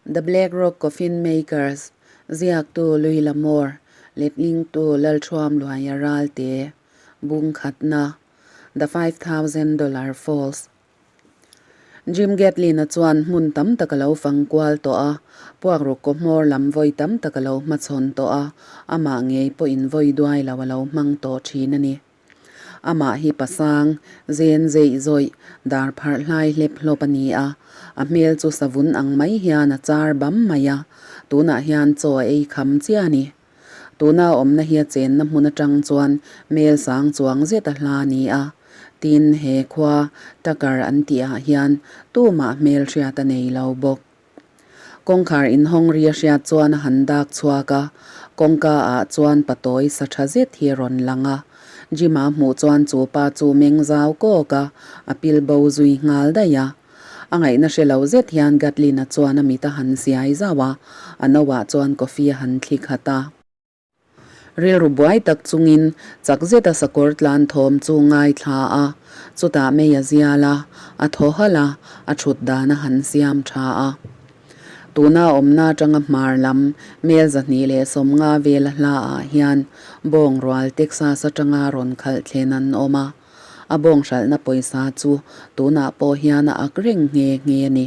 The Black Rock Coffin Makers, ziaktu Louis L'Amour, letlingtu Lalthuam Luaia Ralte, bung khatna, The $5,000 Falls. Jim Gatlin-a chuan hmun tam tak a lo fang kual tawh a, puakruk kaw hmawr lam vawi tam tak a lo hmachhawn tawh a, amah ngei pawhin vawi duai lo a lo hmang tawh thin a ni. Amah hi pasang, zen zeih zawih, dar pharh hlai hlep hlawp a ni a, a hmel chu savun ang mai hian a char bam mai a, tunah hian chaw a ei kham chiah a ni. Tuna a awmna hi a chenna hmun atang chuan mel sang chuang zet a hla a ni a, tin he khua Tucker an tih ah hian tumah hmel hriat a nei lo bawk. Kawngkhar inhawng ri a hriat chuan a han dak chhuak a, kawngka ah chuan patawi sa tha zet hi a rawn lang a. Jim-a hmuh chuan chu pa chu meng zau kawk a, a pil bo zui nghal daih a. A ngaihna hre lo zet hian Gatlin-a chuan a mit a han siai zauh a, a no ah chuan coffee a han thli khat a. Rilru buai tak chungin chak zeta sakawr tlan thawm chu ngaithla a, chutah mei a zial a, a thaw halh a, a thut dan a han siam tha a. Tuna awmna atanga hmar lam mel 250 vela hla ah hian bawng rual Texas atanga rawn khalh thlen an awm a, a bawng hralhna pawisa chu tunah pawh hian a ak reng nghe nghe a ni.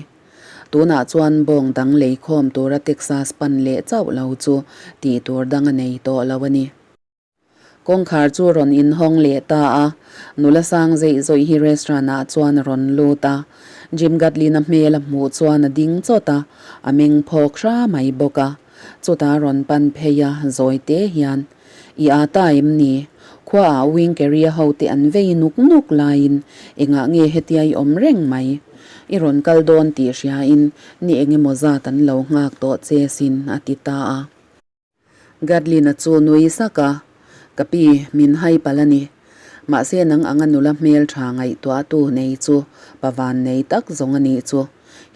Tunah chuan bawng dang leikhawm tura Texas pan leh chauh lo chu tih tur dang a nei tawh lo a ni. Kawngkhar chu rawn inhawng leh ta a, nula sang zeih zawih hi restaurant ah chuan a rawn lut a. Jim Gatlin-a hmel a hmuh chuan a ding chawt a, a meng phawk hra mai bawk a. Chutah a rawn pan phei a, zawi te hian, I aa ta em ni? Khua ah wing carrier ho te an vei nuk nuk laiin engah nge hetia i awm reng mai? I rawn kal dawn tih hriain ni engemaw zat an lo nghak tawh che sin a ti ta a. Gatlin-a chu nui sak a, Ka pi, min hai palh a ni. Mahse nang anga nula hmel tha ngaihtuahtu nei chu pavan nei tak zawng a nih chu.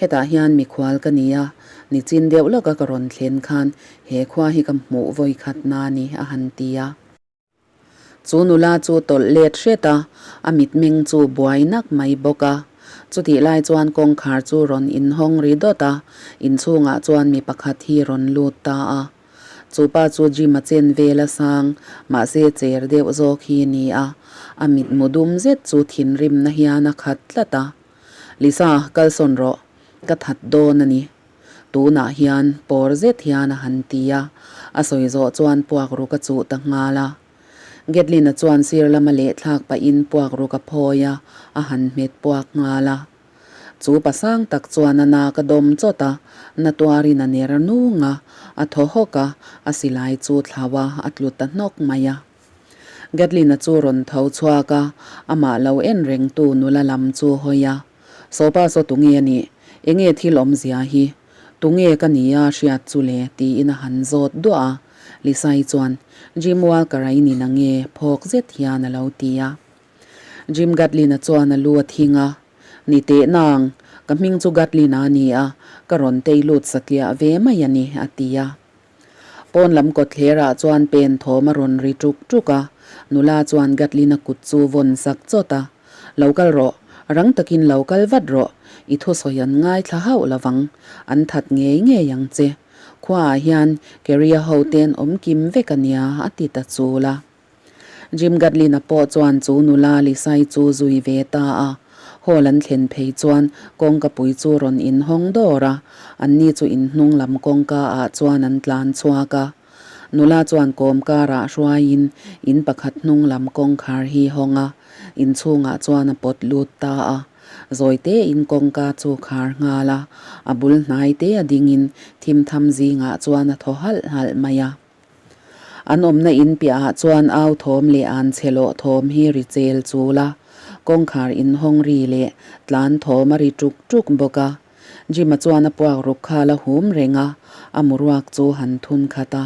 Hetah hian mikhual ka ni a, nichin deuh lawka ka rawn thlen khan he khua hi ka hmuh vawi khat na ni a han ti a. Chu nula chu tawlh let hret a, a mitmeng chu buai nak mai bawk a. Chutih lai chuan kawngkhar chu rawn inhawng ri dawt a, inchhungah chuan mi pakhat hi rawn lut ta a. Chu pa chu gym a chen vel a sang, mahse cher deuh zawk hi ni a, a mitmu dum zet chu thinrimna hian a khat tlat a. Lisa, kalsawn rawh, ka that dawn a ni. Tunah hian pawr zet hian a han ti a, a sawi zawh chuan puak ruk a chuh ta nghal a. Gatlin-a chuan sir lama lehthlak pahin puak ruk a phawi a, a han hmet puak nghal a. Chu pa sang tak chuan a nak a dawm chawt a, na tuarin a ner nung a, a thaw hawk a, a silai chu thlau a, a tlu ta hnawk mai a. Gatlin-a chu rawn tho chhuak a, amah lo en rengtu nula lam chu hawi a. Sawpa saw tunge a nih? Enge thil awmzia hi? Tunge ka nia hriat chu le? tiin a han zawt duah a. Lisai chuan, Jim Walker-a i ni na nge? phawk zet hian a lo ti a. Jim Gatlin-a chuan a lu a thing a, Ni teh nang, ka hming chu Gatlin-a a ni a, ka rawn tei lut satliah ve mai a ni, a ti a. Pawn lam kawtthler ah chuan pen thawm a rawn ri tuk tuk a, nula chuan Gatlin-a kut chu vawn sak chawt a, Lo kal rawh, rang takin lo kal vat rawh, i thusawi an ngaithla hauh lovang, an that ngei ngei ang che. Khua ah hian Keria ho te an awm kim vek a nia, a ti ta chul a. Jim Gatlin-a pawh chuan chu nula Lisai chu zui ve ta a. Hall an thlen phei chuan kawngka pui chu rawn inhawng dawr a, anni chu inhnung lam kawngka ah chuan an tlan chhuak a. Nula chuan kawm karah hruaiin in pakhat hnung lam kawngkhar hi hawng a, inchhungah chuan a pawt lut ta a. Zawi tein kawngka chu khar nghal a, a bul hnai te a dingin thim tham zingah chuan a thaw halh halh mai a. An awmna in piahah chuan au thawm leh an chhe lawh thawm hi ri chel chul a, kawngkhar inhawng ri leh tlan thawm a ri tuk tuk bawk a. Jim-a chuan a puak ruk khal a hum reng a, a muruak chu han thun khat a.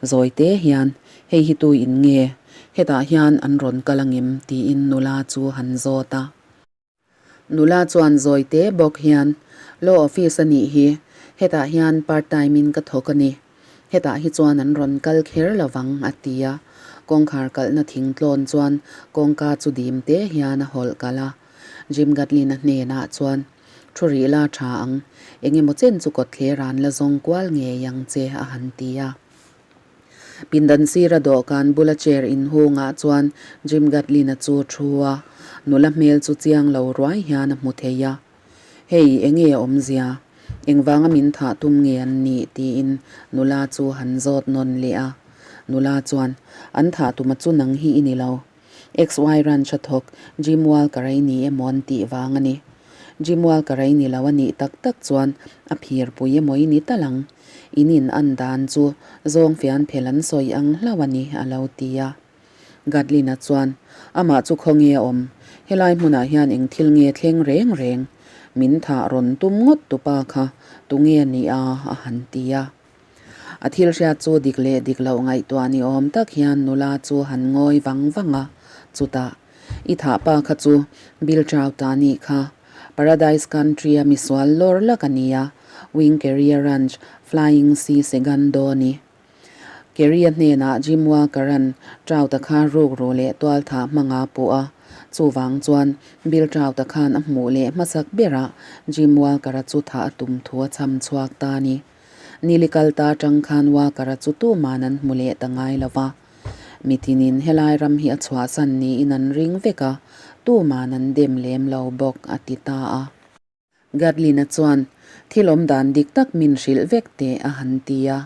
Zawi te hian, Hei hi tu in nge? Hetah hian an rawn kal angem? tiin nula chu han zawt a. Nula chuan zawi te bawk hian, Law office a nih hi, hetah hian part time in ka thawk a ni. Hetah hi chuan an rawn kal kher lo vang, a ti a. Kawngkhar kalhna thing tlawn chuan kawngka chu dim te hian a hawlh kalh a. Jim Gatlin-a hnenah chuan, Thu rih la tha ang, engemaw chen chu kawtthler an la zawng kual ngei ang che a han ti a. Pindan sira dawhkan bula chair inhungah chuan Jim Gatlin-a chu thu a, nula hmel chu chiang lo ruai hian a hmu thei a. Hei, enge a awmzia? Engvanga min thah tum nge an nih? tiin nula chu han zawt nawn leh a. Nula chuan, An thah tuma chu nang hi i ni lo. XY Ranch a thawk Jim Walker a i ni emaw an tih vang a ni. Jim Walker a i ni lo a nih tak tak chuan a phir pui emaw i ni tal ang. In in an dan chu zawng fian phel an sawi ang hlauh a ni, a lo ti a. Gatlin-a chuan, Amah chu khawnge a awm? Helai hmunah hian eng thil nge thleng reng reng? Min thah rawn tum ngawt tupa kha tunge a nih a? a han ti a. A thil hriat chu dik leh dik loh ngaihtuah ni awm tak hian nula chu han ngawi vang vang a, chutah, I thah pa kha chu Bill Trout-a nih kha. Paradise Country-a misual lawr lak a ni a, Wing Carrier Ranch, Flying C Segundo a ni. Kerry-a hnenah Jim Walker-a'n Trout-a kha rukru leh tualthah hmanga puh a, chuvang chuan Bill Trout-a khan a hmuh leh hmasak berah Jim Walker-a chu thah a tum thu a chham chhuak ta a ni. Nili kal ta atang khan Walker-a chu tuman an hmu leh ta ngai lo va. Mitinin helai ram hi a chhuahsan niin an ring vek a, tuman an dem lem lo bawk, a ti ta a. Gatlin-a chuan, Thil awm dan dik tak min hrilh vek teh, a han ti a.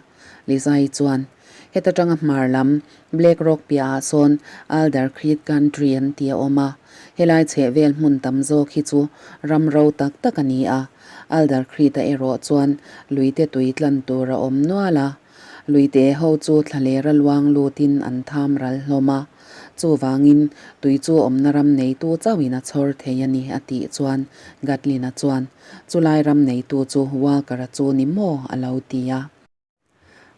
Lizai chuan, Heta tanga hmar lam, Black Rock piahah sawn Alder Creek Country an ti a awm a. Helai chhehvel hmun tam zawk hi chu ram ro tak tak a ni a. Alder Creek-a erawh chuan luite tui tlan tur a awm nual a. Luite ho chu thlalera luang lutin an tham ral hlawm a. Chuvangin, tui chu awmna ram neitu chauhin a chhawr thei a ni, a tih chuan Gatlin-a chuan, Chulai ram neitu chu Walker-a chu ni maw? a lo ti a.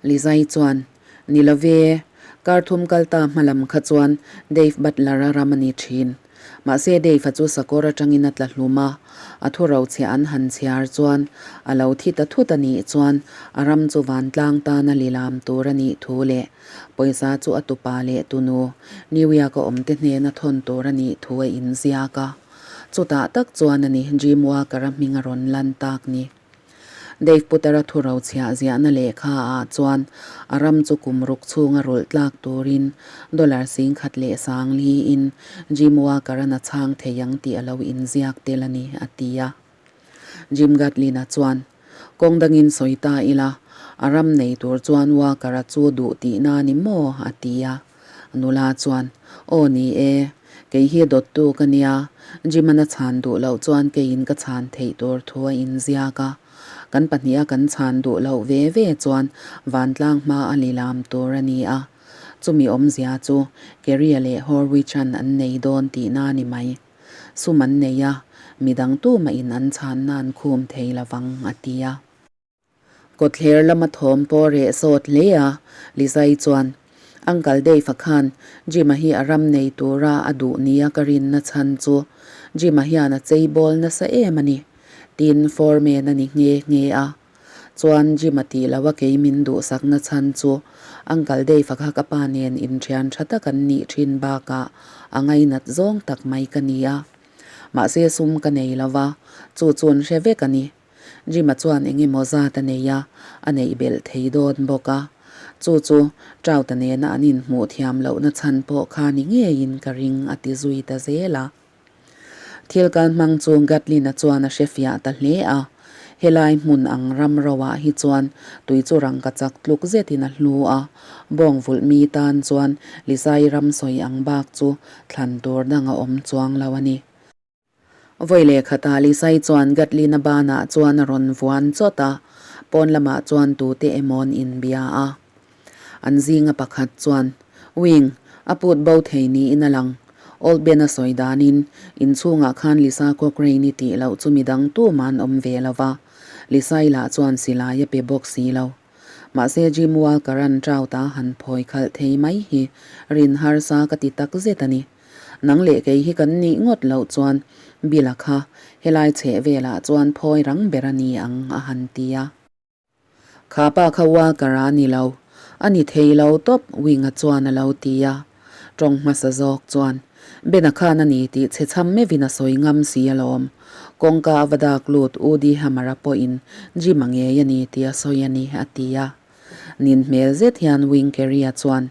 Lizai chuan, Ni lo ve, kar thum kal ta hma lam kha chuan Dave Butler-a ram a ni thin. Mahse Dave-a chu sakawr atangin a tla hlum a, a thu rochhiah an han chhiar chuan a lo thi ta thut a nih chuan a ram chu vantlang tana lilam tur a nih thu leh pawisa chu a tupa leh tunu New York-a awmte hnena thawn tur a nih thu a inziak a. Chutah tak chuan a ni Jim Walker-a hming a rawn lan tak ni. Dave Putara thu rochhiah ziahna lehkha ah chuan a ram chu kum ruk chhunga rulh tlak turin dollar 10,000 leh 40 in Jim Walker-a'n a chhang thei ang tih a lo inziak tel a ni, a ti a. Jim Gatlin-a chuan, Kawng dangin sawi ta ila, a ram nei tur chuan Walker-a chu duh tihna a ni maw? a ti a. Nula chuan, Aw ni e, kei hi dawttu ka nia, Jim-an a chhan duh loh chuan keiin ka chhan theih tur thu a inziak a. Kan pahniha kan chhan duh loh ve ve chuan vantlang hma a lilam tur a ni a. Chumi awmzia chu Kerry-a leh Horwich-an an nei dawn tihna a ni mai. Sum an nei a, midang tumahin an chhanna an khum thei lovang, a ti a. Kawtthler lama thawm pawh reh sawt hle a, Lizai chuan, Uncle Dave-a khan Jim-a hi a ram nei tura a duh nia ka rinna chhan chu Jim-a hian a chei bawl nasa em a ni, tiin foreman a ni nghe nghe a. Chuan Jim-a tih loha kei min duhsakna chhan chu Uncle Dave-a kha ka pa nen inthian tha tak an nih thin bakah a ngainat zawng tak mai ka ni a. Mahse sum ka nei lova, chu chu an hre vek a ni. Jim-a chuan eng emaw zat a nei a, a neih belh thei dawn bawk a. Chu chu Trout-a nena an inhmuh thiam lohna chhan pawh kha ni ngeiin ka ring a ti zui ta zel a. Thil kal hmang chu Gatlin-a chuan a hre fiah ta hle a. Helai hmun ang ram roah hi chuan tui chu rangka chak tluk zetin a hlu a, bawng vulh mi tan chuan Lizai ram sawi ang bak chu thlan tur dang a awm chuang lo a ni. Vawi leh khatah Lisai chuan Gatlin-a banah chuan a rawn vuan chawt a, pawn lamah chuan tute emaw an inbia a. An zinga pakhat chuan, Wing, a put bo thei niin a lang. Old Ben-a sawi danin, inchhungah khan Lisa Cochrane-i tih loh chu midang tumah an awm ve lo va, Lisai lah chuan silai a pe bawk si lo. Mahse Jim Walker-a'n Trout-a han phawi khalh thei mai hi rin harsa ka ti tak zet a ni. Nang leh kei hi kan nih ngawt loh chuan Bill-a kha helai chheh velah chuan phawi rang ber a ni ang a han ti a. Kha pa kha Walker-a ni lo, a ni thei lo tawp Wing-a chuan a lo ti a. Tawng hmasa zawk chuan. Bena khan a ni tih chhe chham meuhin a sawi ngam si alawm. Kawngka a va dak lut U Di Hammer-a pawhin Jim-a ngei a ni tih a sawi a ni, a ti a. Nin hmel zet hian Winkery-a chuan,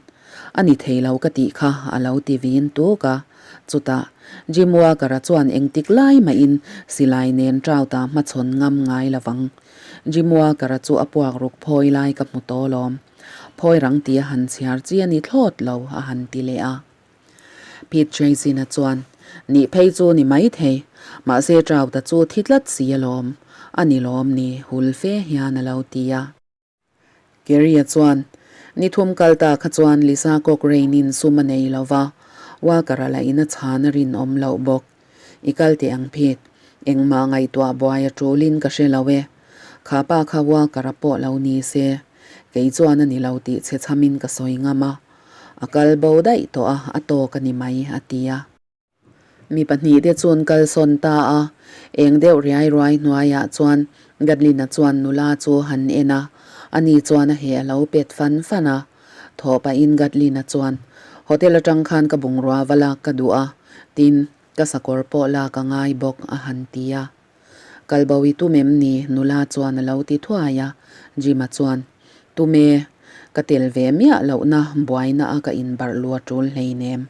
A ni thei lo ka tih kha, a lo ti vin tuk a. Chutah, Jim Walker-a chuan engtik lai mahin silai nen Trout-a hmachhawn ngam ngai lo vang. Jim Walker-a chu a puak ruk phawi lai ka hmu tawh lawm. Phawi rang tih a han chhiar chi a ni thlawt lo, a han ti leh a. Pete Chasina chuan, Nih phei chu ni mai thei, mahse Trout-a chu thi tlat si alawm, a ni lawm ni, hul fe hian a lo ti a. Kerry-a chuan, Ni thum kal ta kha chuan Lisa Cochrane-in sum a nei lo va, Walker-a lah in a chhan a rinawm loh bawk. I kal teh ang Pete, engmah ngaihtuah buai a tulin ka hre lo e. Kha pa kha Walker-a pawh lo ni se, kei chuan a ni lo tih chhe chhamin ka sawi ngam a. A kal bo daih tawh a, a tawk a ni mai, a ti a. Mi pahnihte chu an kalsawn ta a, eng deuh riai ruai hnuaiah chuan Gadlin-a chuan nula chu han en a, ani chuan a heh a lo pet fan fan a. Thawh pahin Gadlin-a chuan, Hotel atang khan ka bungrua va lak ka duh a, tin, ka sakawr pawh lak a ngai bawk, a han ti a. Kalbo i tum em ni? Nula chuan a lo ti thuai a. Jim-a chuan, Tum e, ka tel ve miah lohna buaina a ka inbarh lu a tul hleinem.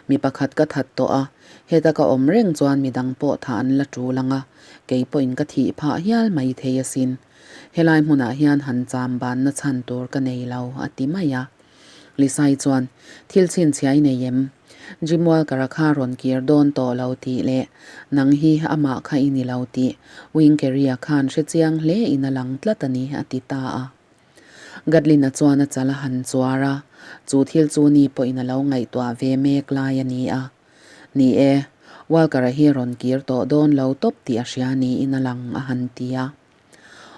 Mi pakhat ka that tawh a, heta ka awm reng chuan mi dang pawh thah an la tul ang a, kei pawhin ka thih phah hial mai thei asin. Helai hmunah hian han cham banna chhan tur ka nei lo, a ti mai a. Lisai chuan, Thil chhinchhiah i nei em? Jim Walker-a kha rawn kir dawn tawh lo tih leh nang hi amah kha i ni lo tih Winkery-a khan hre chiang hle in a lang tlat a ni, a ti ta a. Gadlin-a chuan a chal a han chuar a, chu thil chu ni pawhin a lo ngaihtuah ve mek lai a ni a. Ni e, Walker-a hi rawn kir tawh dawn lo tawp tih a hria niin a lang a han ti a.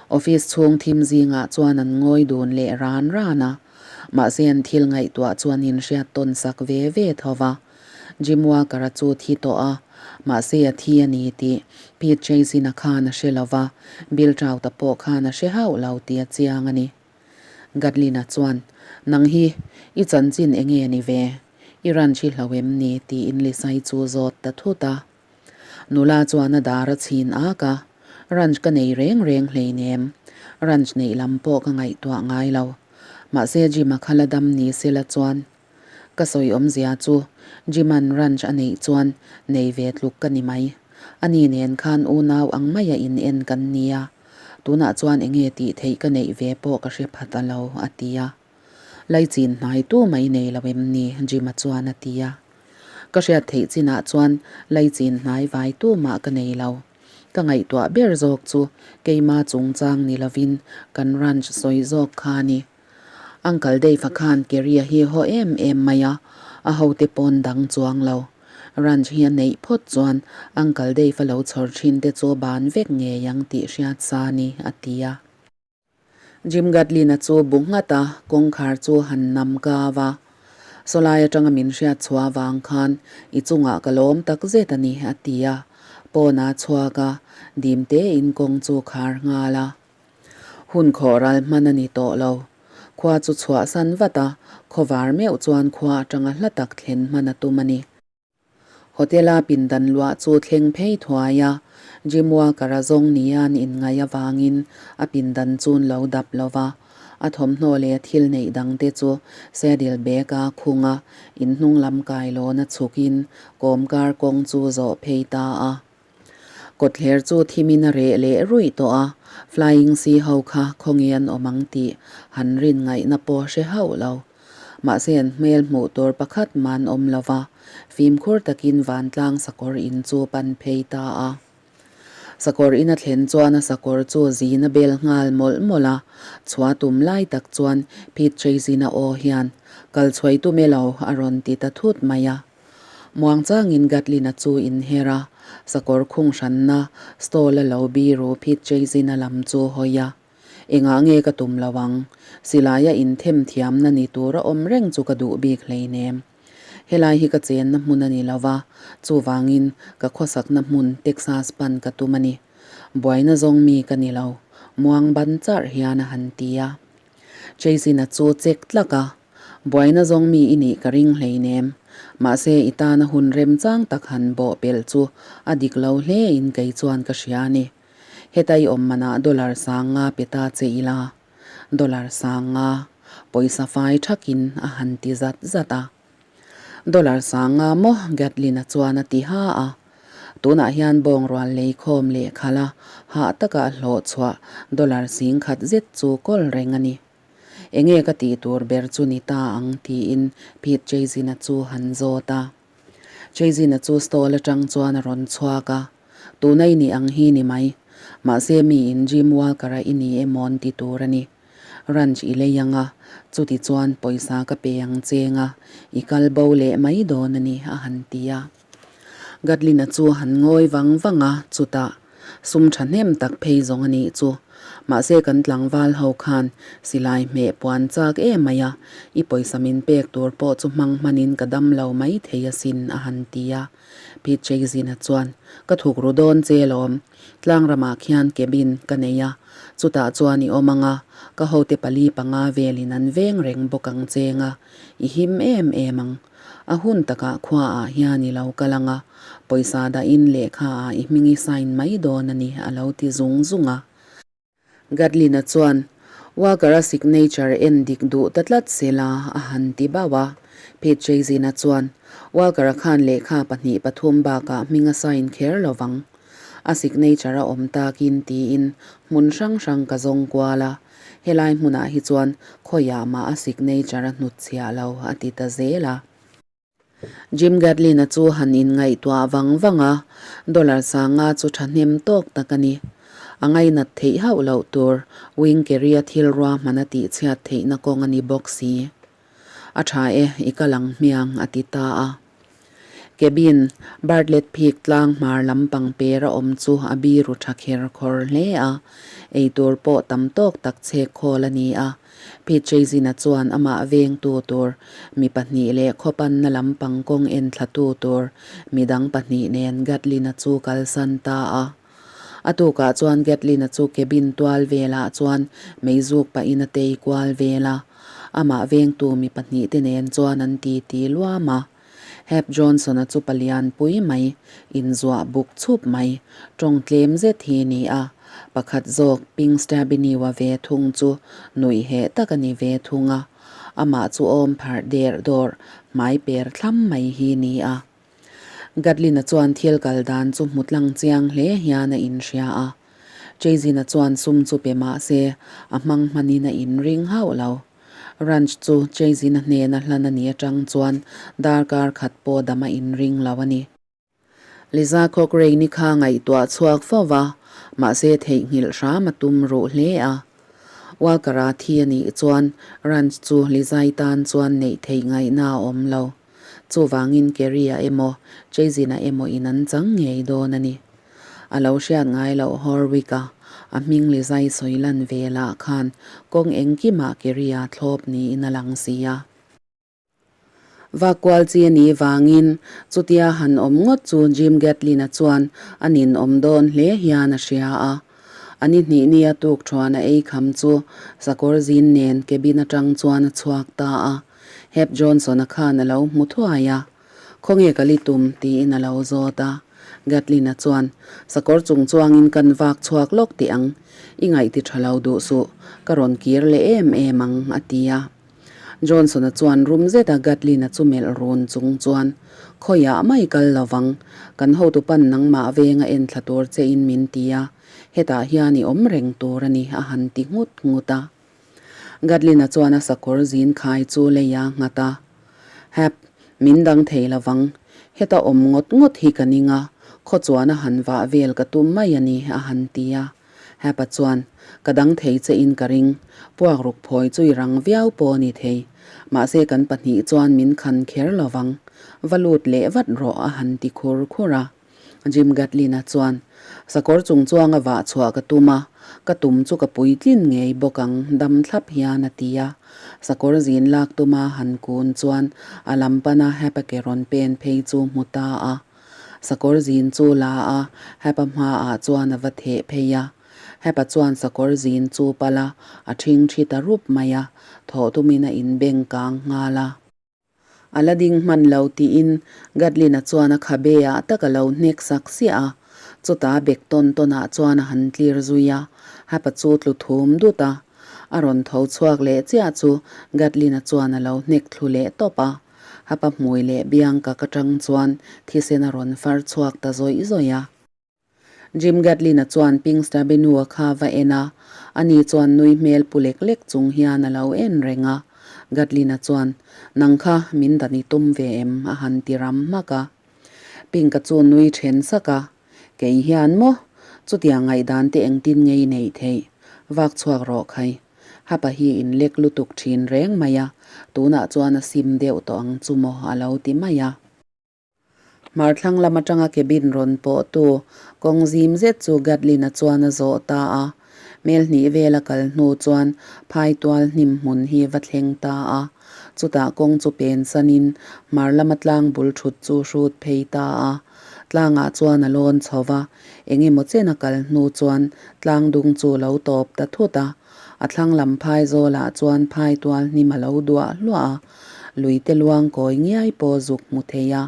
Office chhung thim zingah chuan an ngawi dun leh ran ran a, mahse an thil ngaihtuah chu an inhriat tawn sak ve ve tho va. Jim Walker-a chu thi tawh a, mahse a thi a ni tih Pete Chasina khan a hre lo va, Bill Trout-a pawh khan a hre hauh lo tih a chiang a ni. Gadlin-a chuan, Nang hi i chanchin eng nge ni ve? I ranch hi hlo em ni? tiin Lisai chu zawt ta thut a. Nula chuan a dar a chhin ak a, Ranch ka nei reng reng hleinem. Ranch neih lam pawh ka ngaihtuah ngai lo. Mahse Jim-a kha la dam ni sela chuan Ka sawi awmzia chu Jim-a'n ranch a neih chuan nei ve tluk ka ni mai. Ani nen khan unau ang maia in en kan nia. Tunah chuan enge tih theih ka neih ve pawh ka hre phat a lo, a ti a. Laichin hnai tu mai nei lo em ni? Jim-a chuan a ti a. Ka hriat theih chinah chuan laichin hnai vai tu mah ka nei lo. Ka ngaihtuah ber zawk chu keima chungchang ni lovin kan ranch sawi zawk kha a ni. Uncle Dave-a khan Kerry-a hi haw em em mai a, a hote pawn dang chuang lo. Ranch hi a neih phawt chuan Uncle Dave-a lo chhawr thin te chu ban vek ngei ang tih hriat sa a ni, a ti a. Jim Gatlin-a chu bu nghat a, kawngkhar chu han nam kau a. Sawlai atanga min hriat chhuah avang khan i chungah ka lawm tak zet a ni, a ti a. Pawn a chhuak a, dim tein kawng chu khar nghal a. Hun khawh ral hman a ni tawh lo. Khua chu chhuahsan vat a, khawvar meuh chuan khua atanga hla tak thlen hman a tum a ni. Hotel-a pindan luah chu thleng phei thuai a, Jim Walker-a zawng nia an inngaih avangin a pindan chu an lo dap lo va. A thawmhnaw leh thil neih dangte chu saddle bag-a khung a, inhnung lam kailawn a chhukin kawmkar kawng chu zawh phei ta a. Kawtthler chu thimin a reh leh ruih tawh a, Flying Sea ho kha khawnge an awm ang tih han rin ngaihna pawh hre hauh lo. Mahse an hmel hmuh tur pakhat mah an awm lo va, fimkhur takin vantlang sakawr in chu pan phei ta a. Sakawr in a thlen chuan a sakawr chu zin a bel nghal mawlh mawlh a, chhuah tum lai tak chuan Pete Chasina aw hian, Kal chhuai tum e lo, a rawn ti ta thut mai a. Muangchangin Gatlin-a chu inher a, sakawr khung hranna stall-a lo biru phit Chasina lam chu hawi a. Engah nge ka tum lo ang? Silaia inthem thiamna ni tura awm reng chu ka duh bik hleinem. Helai hi ka chenna hmun a ni lo va, chuvangin ka khawsakna hmun Texas pan ka tum a ni. Buaina zawng mi ka ni lo, muang ban charh hian a han ti a. Chasina chu chek tlak a, Buaina zawng mi i nih ka ring hleinem. Mahse, i tana hun remchang tak han bawh pelh chu a dik lo hle in kei chuan ka hria a ni. Heta i awm manah dollar 5000 pe ta che ila, dollar 5000, pawisa fai thakin a han ti zat zat a. Dollar 5000 maw? Gatlin-a chuan a ti ha a. Tunah hian bawngrual lei khawm leh khalh a, hah taka a hlawh chhuah dollar 10,000 zet chu kawl reng a ni. Enge ka tih tur ber chu ni ta ang tiin Pete Chazin-a chu han zawt a. Chazin-a chu stall atang chuan a rawn chhuak a, Tuna i nih ang hi ni mai. Mahse miin Jim Walker-a i ni emawn ti tur a ni. Ranch i lei ang a, chuti chuan pawisa ka pe ang cheng a, i kal bo leh mai dawn a ni a han ti a. Gatlin-a chu a han ngawi vang vang a, chutah, Sum thahnem tak phei zawng a nih chu. Mahse kan tlangval ho khan silai hmeh puan chak em mai a, i pawisa min pek tur pawh chu hmang hmanin ka dam lo mai thei asin a han ti a. Pete Chazin-a chuan, Ka thuk ru dawn che lawm. Tlang ramah khian cabin ka nei a, chutah chuan i awm ang a, ka hote pali panga velin an veng reng bawk ang cheng a, i him em em ang. A hun takah khuaah hian i lo kal ang a, pawisa dahin lehkhaah i hming i sign mai dawn a ni a lo ti zung zung a. Gatlin-a chuan Walker-a signature en dik duh ta tlat se la a han ti bauh a. Pete Chazin-a chuan Walker-a khan lehkha pahnih pathum bakah hming a sign kher lo vang. A signature a awm takin tiin hmun hrang hrang ka zawng kual a, helai hmunah hi chuan khawiah mah a signature a hnutchhiah lo a ti ta zel a. Jim Gatlin-a chu han inngaihtuah vang vang a, dollar 5000 chu thahnem tawk tak a ni. A ngainat theih hauh loh tur Wing Kerry-a thil ruahman a tihchhiat theihna kawng a ni bawk si. A tha e, i kal ang hmiang, a ti ta a. Cabin, Bartlett Peak tlang hmar lampang per a awm chu a biru tha kher khawr hle a, eitur pawh tam tawk tak chhek khawl a ni a. Pete Chazin-a chuan amah vengtu tur mi pahnih leh khawpanna lampang kawng en thlatu tur midang pahnih nen Gatlin-a chu kalsan ta a. A tukah chuan Gatlin-a chu cabin tual velah chuan meizuk pahin a tei kual vel a. Amah vengtu mi pahnihte nen chuan an titi luam a. Hap Johnson-a chu palian pui mai, inzuah buk chhup mai, tawng tlem zet hi ni a. Pakhat zawk Ping Stabiniwa ve thung chu nuih heh tak a ni ve thung a. Amah chu awm pharh der dawr, hmai per thlam mai hi ni a. Gatlin-a chuan thil kal dan chu hmu tlang chiang hle hian a inhria a. Chazin-a chuan sum chu pe mah se, a hmang hmanin a inring hauh lo. Ranch chu Chazin-a hnena hlan a nih atang chuan darkar khat pawh dam a inring lo a ni. Liza Cochrane-i kha ngaihtuah chhuak fo va, mahse theihnghilh hram a tum ruh hle a. Walker-a thi a nih chuan Ranch chu Liza-i tan chuan neih theih ngaihna a awm lo. Chuvangin Kerry-a emaw, Chazin-a emaw in an chang ngei dawn a ni. A lo hriat ngai loh Horwick-a a hming Lizai sawi lan ve lah khan kawng engkimah Kerry-a thlawp niin a lang si a. Vakual chi a nih vangin chutia han awm ngawt chu Jim Gatlin-a chuan a ninawm dawn hle hian a hria a. A ni hnih nia tuk thuan a ei kham chu sakawr zin nen cabin atang chuan a chhuak ta a. Hep Johnson-a khan a lo hmu thuai a, Khawnge ka li tum? tiin a lo zawt a. Gatlin-a chuan, Sakawr chung chuangin kan vak chhuak lawk tih ang, i ngaihti tha lo duh suh, ka rawn kir leh em em ang, a ti a. Johnson-a chuan rum zeta Gatlin-a chu melh run chung chuan, Khawiah mai kal lo vang, kan hotu pan nangmah venga enthla tur chein min ti a, hetah hian i awm reng tur a ni, a han ti nghut nghut a. Gatlin-a chuan a sakawr zin khai chu lei a nghat a. Hap, min dang thei lo vang. Heta awm ngawt ngawt hi ka ning a, khaw chuan a han vah vel ka tum mai a ni, a han ti a. Hap-a chuan, Ka dang thei che in ka ring. Puak ruk phawi chu i rang viau pawh a ni thei. Mahse kan pahnih chuan min khan kher lo vang. Va lut leh vat rawh, a han ti khur khur a. Jim Gatlin-a chuan, Sakawr chung chuanga vah chhuah ka tum a, ka tum chu ka puitlin ngei bawk ang, dam thlap hian a ti a. Sakawr zin lak tuma han kun chuan a lam pana Hapake rawn pen phei chu hmu ta a. Sakawr zin chu la a, Hapa hmaah chuan a va theh phei a. Hapa chuan sakawr zin chu pal a, a ṭhingṭhi ta rup mai a, thawh tumin a inbeng kang nghal a. A la ding hman lo tiin Gatlin-a chuan a khabe ah tak a lo hnek sak siah a, chutah bek tawn tawn ah chuan a han tlir zui a, Hap-a chu tlu thum dut a. A rawn tho chhuak leh chiah chu Gatlin-a chuan a lo hnek thlu leh tawp a, Hap-a hmui leh biang kak atang chuan thisen a rawn far chhuak ta zawih zawih a. Jim Gatlin-a chuan Pinkster Bennu-a kha va en a, ani chuan nui hmel pu lek lek chung hian a lo en reng a. Gatlin-a chuan, Nang kha min dan i tum ve em? a han ti ram hmak a. Pink-a chu nui then sak a, Kei hian maw? Chutiang ngaihdan te engtin nge i neih theih? Vak chhuak rawh khai. Hapa hi in lek lutuk thin reng mai a, tunah chuan a sim deuh tawh ang chu maw a lo ti mai a. Hmarthlang lam atanga cabin rawn pawhtu kawng zim zet chu Gatlin-a chuan a zawh ta a. Mel hnih vel a kal hnu chuan phaitual hnim hmun hi va thleng ta a. Chutah kawng chu pen sanin hmar lama tlang bul thut chu hrut phei ta a. Tlangah chuan a lawn chho va, eng emaw chen a kal hnu chuan tlang dung chu lo tawp ta thut a. A thlang lam phai zawlah chuan phaitual hnim a lo duah hluah a. Luite luang kawi ngiai pawh zuk hmu thei a.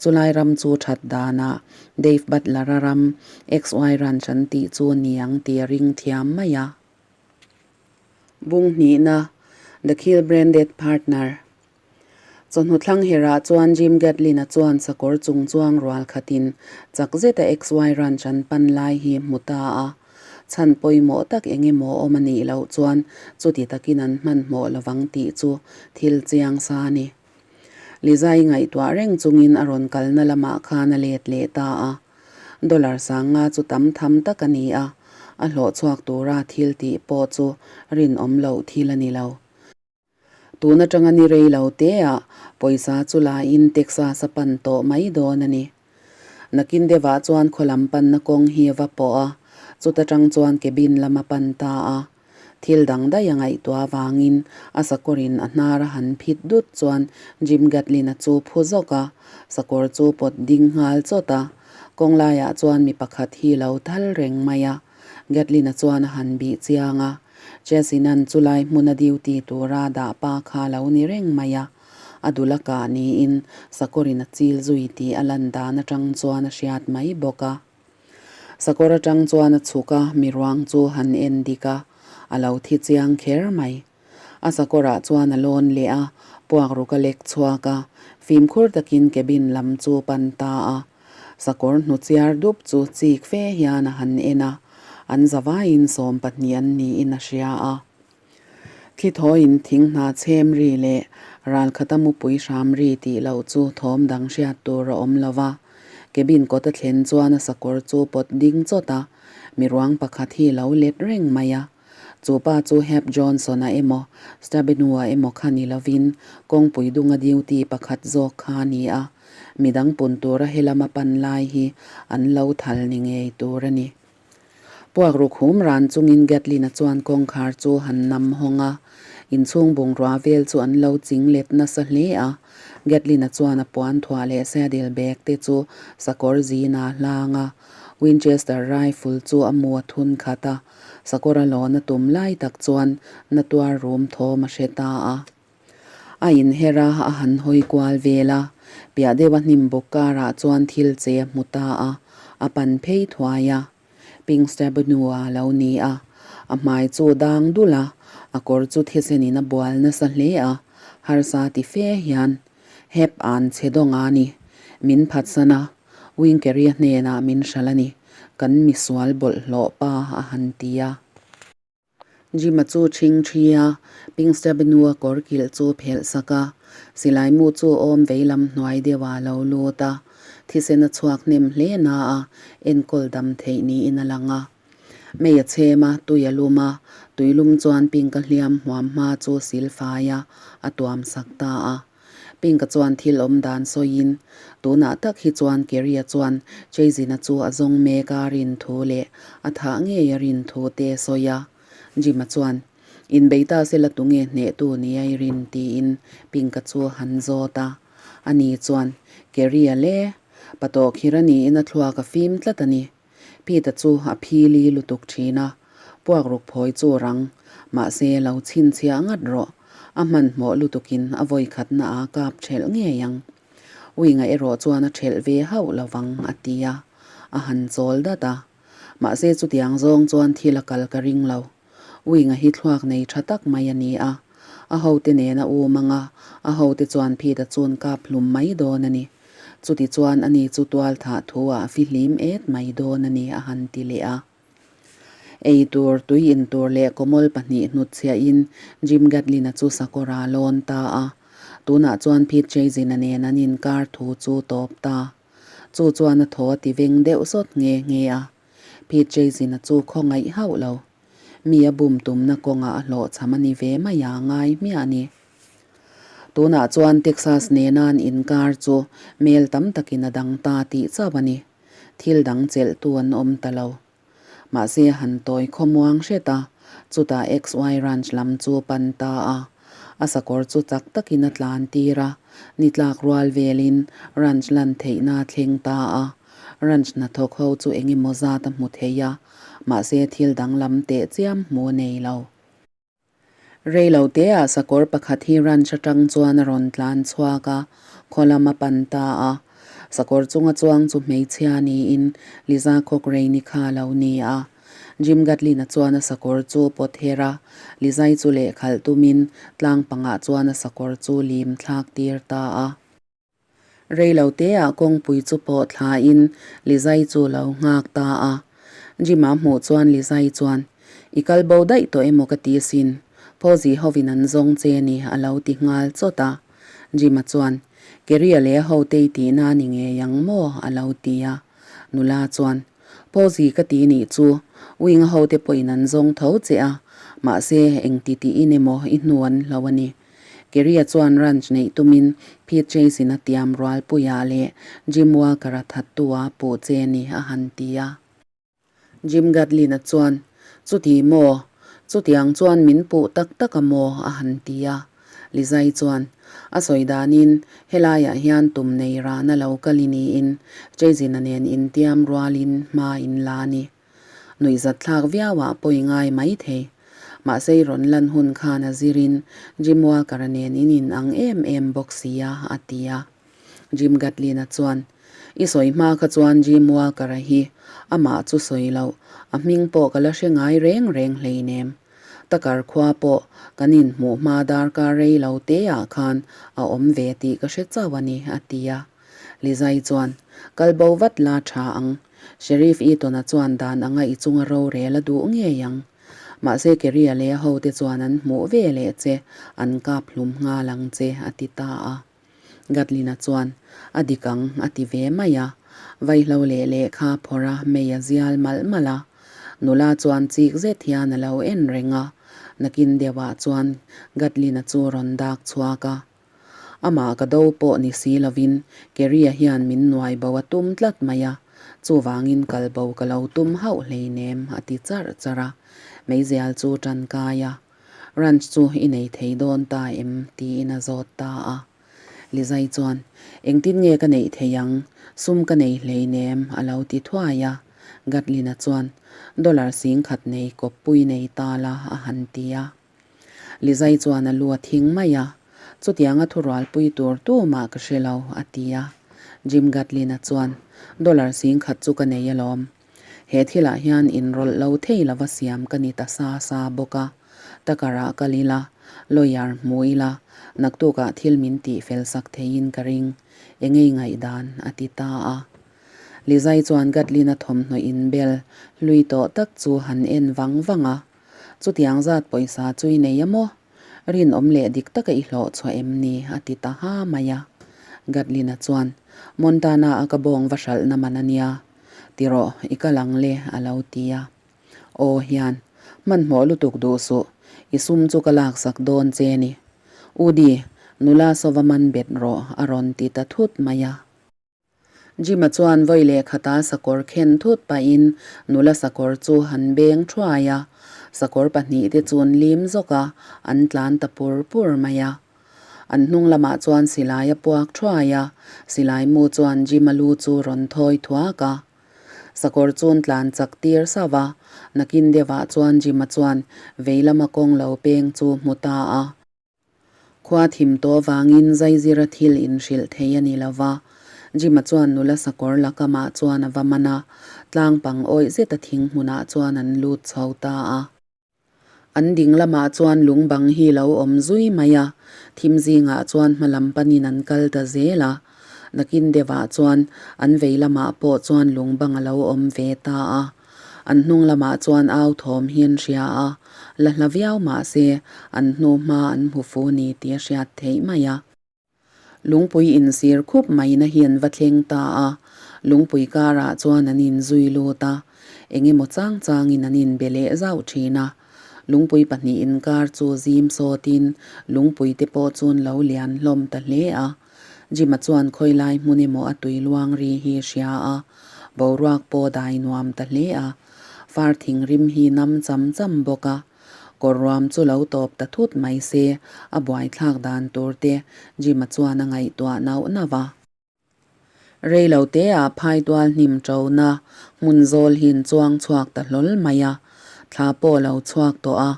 Chulai ram chu that danah Dave Butler-a ram XY Ranch an tih chu ni ang tih a ring thiam mai a. Bung hnihna, The Kill Branded Partner Chawhnu thlang herah chuan Jim Gatlin-a chuan sakawr chung chuang rual khatin chak zeta XY Ranch an pan lai hi hmu ta a. Chhan pawimawh tak eng emaw awm a nih loh chuan chuti takin an hmanhmawh lovang tih chu thil chiang sa a ni. Lizai ngaihtuah reng chungin a rawn kalna lamah khan a let leh ta a. Dollar sanga chu tam tham tak a ni a, a hlawh chhuak tura thil tih pawh chu rinawm loh thil a ni lo. Tun atanga ni rei lo te ah pawisa chu la in Texas a pan tawh mai dawn a ni. Nakin deuhah chuan khaw lam panna kawng hi a va pawh a, chuta tang chuan cabin lam a pan ta a. Thil dang daih a ngaihtuah avangin a sakawrin a hnar a han phit dut chuan Jim Gatlin-a chu phu zawk a, sakawr chu pawt ding nghal chawt a. Kawng laiah chuan mi pakhat hi lo thal reng mai a, Gatlin-a chuan a han bih chiang a. Chesina'n chulai hmuna duty tura dah pa kha lo ni reng mai a, a dul a kah niin sakawrin a chil zui tih a lan dan atang chuan a hriat mai bawk a. Sakawr atang chuan a chhuk a, miruang chu han en dik a, a lo thi chiang kher mai. A sakawrah chuan a lawn leh a, puakruk a lek chhuak a, fimkhur takin cabin lam chu pan ta a. Sakawr hnuchiar dup chu chik fe hian a han en a, an zavaiin 12 an niin a hria a. Thli thawiin thing hna chhem ri leh ralkhata mupui hram ri tih loh chu thawm dang hriat tur a awm lo va. Cabin kawt a thlen chuan a sakawr chu pawt ding chawt a, miruang pakhat hi lo let reng mai a. Chu pa chu Hap Johnson-a emaw, Stabenow-a emaw kha ni lovin kawngpui dunga duty pakhat zawk kha a ni a, midang pun tura helama pan lai hi an lo thal ni ngei tur a ni. Puak ruk hum ran chungin Gatlin-a chuan kawngkhar chu han nam hawng a, inchhung bungrua vel chu an lo ching let nasa hle a. Gatlin-a chuan a puan thuah leh saddle bag te chu sakawr zina a hlang a, Winchester rifle chu a mu a thun khat a. Sakawr a lawn a tum lai tak chuan na tuar rum thawm a hre ta a. A inher a, a han hawi kual vel a, piah deuh a hnim bawk karah chuan thil che a hmu ta a, a pan phei thuai a. Pinkster-Benua a lo ni a, a hmai chu dang dul a, a kawr chu thisenin a bual nasa hle a, harsa ti fe hian Hep an che dawng a ni. Min phatsan a, Winkeria hnenah min hralh a ni, kan misual bawlhhlawh pa a han ti a. Jim-a chu ṭhing ṭhi a, Pinkster-Benua kawr kilh chu phelh sak a, silai mu chu awm veilam hnuai deuhah a lo lut a, thisen a chhuak hnem hle na a, enkawl dam theih niin a lang a. Mei a chhem a, tui a lum a, tui lum chuan Pink-a hliam hmuam hma chu sil fai a, a tuam sak ta a. Pink-a chuan thil awm dan sawiin, tunah tak hi chuan Kerry-a chuan Chasey-na chu a zawng mek a rin thu leh a thah ngei a rin thu te a sawi a. Jim-a chuan, Inbei ta sela tunge hnehtu nia i rin? tiin Pink-a chu a han zawt a. Ani chuan, Kerry-a le, patawhkhir a niin a thluak a fim tlat a ni. Peter chu a phili lutuk thin a, puakruk phawi chu rang, mahse lo chhinchhiah ngat rawh. A hmanhmawh lutukin a vawikhatna a kap ṭhelh ngei ang. Winga erawh chuan a ṭhelh ve hauh lo vang, a ti a, a han chawl dat a. Mahse chutiang zawng chuan thil a kal ka ring lo. Winga hi thluak nei ṭha tak mai a ni a, a hote nen a um ang a, a hote chuan Pete-a chun kap hlum mai dawn a ni. Chutichuan ani chu tual thah thu ah fihlim et mai dawn a ni a han ti leh a. Ei tur, tui in tur leh kawmawl pahnih hnutchhiahin Jim Gatlin-a chu sakawr-a lawn ta a. Tunah chuan Pete Chazin-a nen an inkar thu chu tawp ta. Chu chuan a thaw a ti veng deuh sawt nghe nghe a. Pete Chazin-a chu khawngaih hauh lo. Mi a bum tumna kawngah a hlawhchham a ni ve mai a ngai hmiah a ni. Tunah chuan Texas nena an inkar chu mel tam takin a dang ta tih chauh a ni. Thil dang chelhtu an awm ta lo. Mahse a han tawi khawmuang hret a, chutah XY Ranch lam chu pan ta a. A sakawr chu chak takin a tlan tir a, ni tlak rual velin ranch lan theihna a thleng ta a. Ranch hnathawk ho chu eng emaw zat a hmu thei a, mahse thil danglam teh chiam hmu a nei lo. Reilo teah sakawr pakhat hi ranch atang chuan a rawn tlan chhuak a, khaw lam a pan ta a. Sakawr chunga chuang chu hmeichhia niin Liza Cochrane-i kha a lo ni a. Jim Gatlin-a chuan a sakawr chu pawt her a, Lizai chu lehkhalh tumin tlang pangah chuan a sakawr chu lim thlak tir ta a. Reilo teah kawngpui chu pawh thlain Lizai chu lo nghak ta a. Jim-a hmuh chuan Lizai chuan, I kal bo daih tawh emaw ka ti sin, Pawzi hovin an zawng che ni a lo ti nghal chawt a. Jim-a chuan, Keria leh a hote i tihna a ni ngei ang maw? a lo ti a. Nula chuan, Pawzi ka ti nih chu, Wing-a hote pawhin an zawng tho che a, mahse engti tiin emaw i hnu an hlo a ni. Kerry-a chuan ranch neih tumin Pete Chase-in a tiam rualpuiah leh Jim Walker-a thattu-a puh che ni a han ti a. Jim Gatlin-a chuan, Chuti maw? Chutiang chuan min puh tak tak a maw? a han ti a. Lizai chuan, A sawi danin helaiah hian tum nei rana lo kal i niin Chase-in-a nen intiam rualin hma in la a ni. Nuihzat thlak viauah pawi ngai mai thei. Mahse i rawn lan hun khan a zirin Jim Walker-a nen in in ang em em bawk si a, a ti a. Jim Gatlin-a chuan, I sawi hma kha chuan Jim Walker-a hi amah chu sawi loh, a hming pawh ka la hre ngai reng reng hleinem. Takar khua pawh kan inhmuh hma darkar rei lo teah khan a awm ve tih ka hre chauh a ni, a ti a. Lizai chuan, Kal bo vat la tha ang. Sheriff Eaton-a chuan dan anga i chunga rorel a duh ngei ang. Mahse Kerry-a leh a hote chuan an hmuh ve leh che, an kap hlum nghal ang che, a ti ta a. Gatlin-a chuan, A dik ang, a ti ve mai a. Vaihlo leh lehkha phawrh a mei a zial malh malh a. Nula chuan chik zet hian a lo en reng a. Nakin deuhah chuan Gatlin-a chu rawn dak chhuak a. Amah ka do pawh ni si lovin Kerry-a hian min nuai bo a tum tlat mai a, chuvangin kal bo ka lo tum hauh hleinem a ti charh charh a, meizial chu tankai a, Ranch chu i nei thei dawn ta em? tiin a zawt ta a. Lizai chuan, Engtin nge ka neih thei ang? Sum ka nei hleinem a lo ti thuai a. Gatlin-a chuan, Dollar 10,000 nei kawppui nei ta la a han ti a. Lizai chuan a lu a thing mai a, Chutianga thurualpui tur tumah ka hre lo, a ti a. Jim Gatlin-a chuan, Dollar 10,000 chu ka nei alawm. He thilah hian inrawlh lo thei lova siam ka ni ta sa sa bawk a. Takar-ah kal ila, lawyer hmu ila, naktukah thil min tih fel sak theiin ka ring. Engei ngaihdan, a ti ta a. Lizai chuan Gatlin-a thawmhnaw inbel hlui tawh tak chu han en vang vang a. Chutiang zat pawisa chu i nei a maw? Rinawm leh dik taka i hlawh chhuah em ni? a ti ta ha mai a. Gatlin-a chuan, Montana-a ka bawng va hralhna man a nia. Ti rawh, i kal ang le, a lo ti a. Aw hian, hmanhmawh lutuk duh suh, i sum chu ka laksak dawn che ni. Udi, nula sawva man bet rawh, a rawn ti ta thut mai a. Jim-a chuan vawi leh khata sakawr khen thut pahin nula sakawr chu han beng thuai a, sakawr pahnihte chu an lim zawk a, an tlan ta pur pur mai a. An hnung lamah chuan silai a puak thuai a, silai mu chuan Jim-a lu chu rawn thawi thuak a. Sakawr chu an tlan chak tir sauh a, nakin deuhah chuan Jim-a chuan vei lama kawng lo peng chu hmu ta a. Khua thim tawh avangin zaizira thil inhrilh thei a ni lo va. Jim-a chuan nula sakawr la kamah chuan a va man a, tlang pang awih zeta thing hmunah chuan an lut chho ta a. An ding lamah chuan lung bang hi lo awm zui mai a, thim zingah chuan hma lam panin an kal ta zel a. Nakin deuhah chuan an vei lamah pawh chuan lung bang a lo awm ve ta a. An hnung lamah chuan au thawm hi an hria a, la hla viau mah se an hnu hma an hmu fu ni tih a hriat theih mai a. Lungpui insir khup maina hi an va thleng ta a, lungpui karah chuan an inzui lut a, eng emaw chang changin an inbe leh zauh thin a. Lungpui pahnih inkar chu zim sawtin lungpui te pawh chu an lo lian hlawm ta hle a. Jim-a chuan khawi lai hmun emaw a tui luang ri hi hria a, boruak pawh dai nuam ta hle a. Far thing rim hi nam cham cham bawk a. Kawr ruam chu lo tawp ta thut mai se, a buaithlak dan tur te Jim-a chuan a ngaihtuah nauh nauh a. Rei lo te ah phaitual hnim ṭona hmun zawl hi an chuang chhuak ta hlawl mai a, thla pawh a lo chhuak tawh a,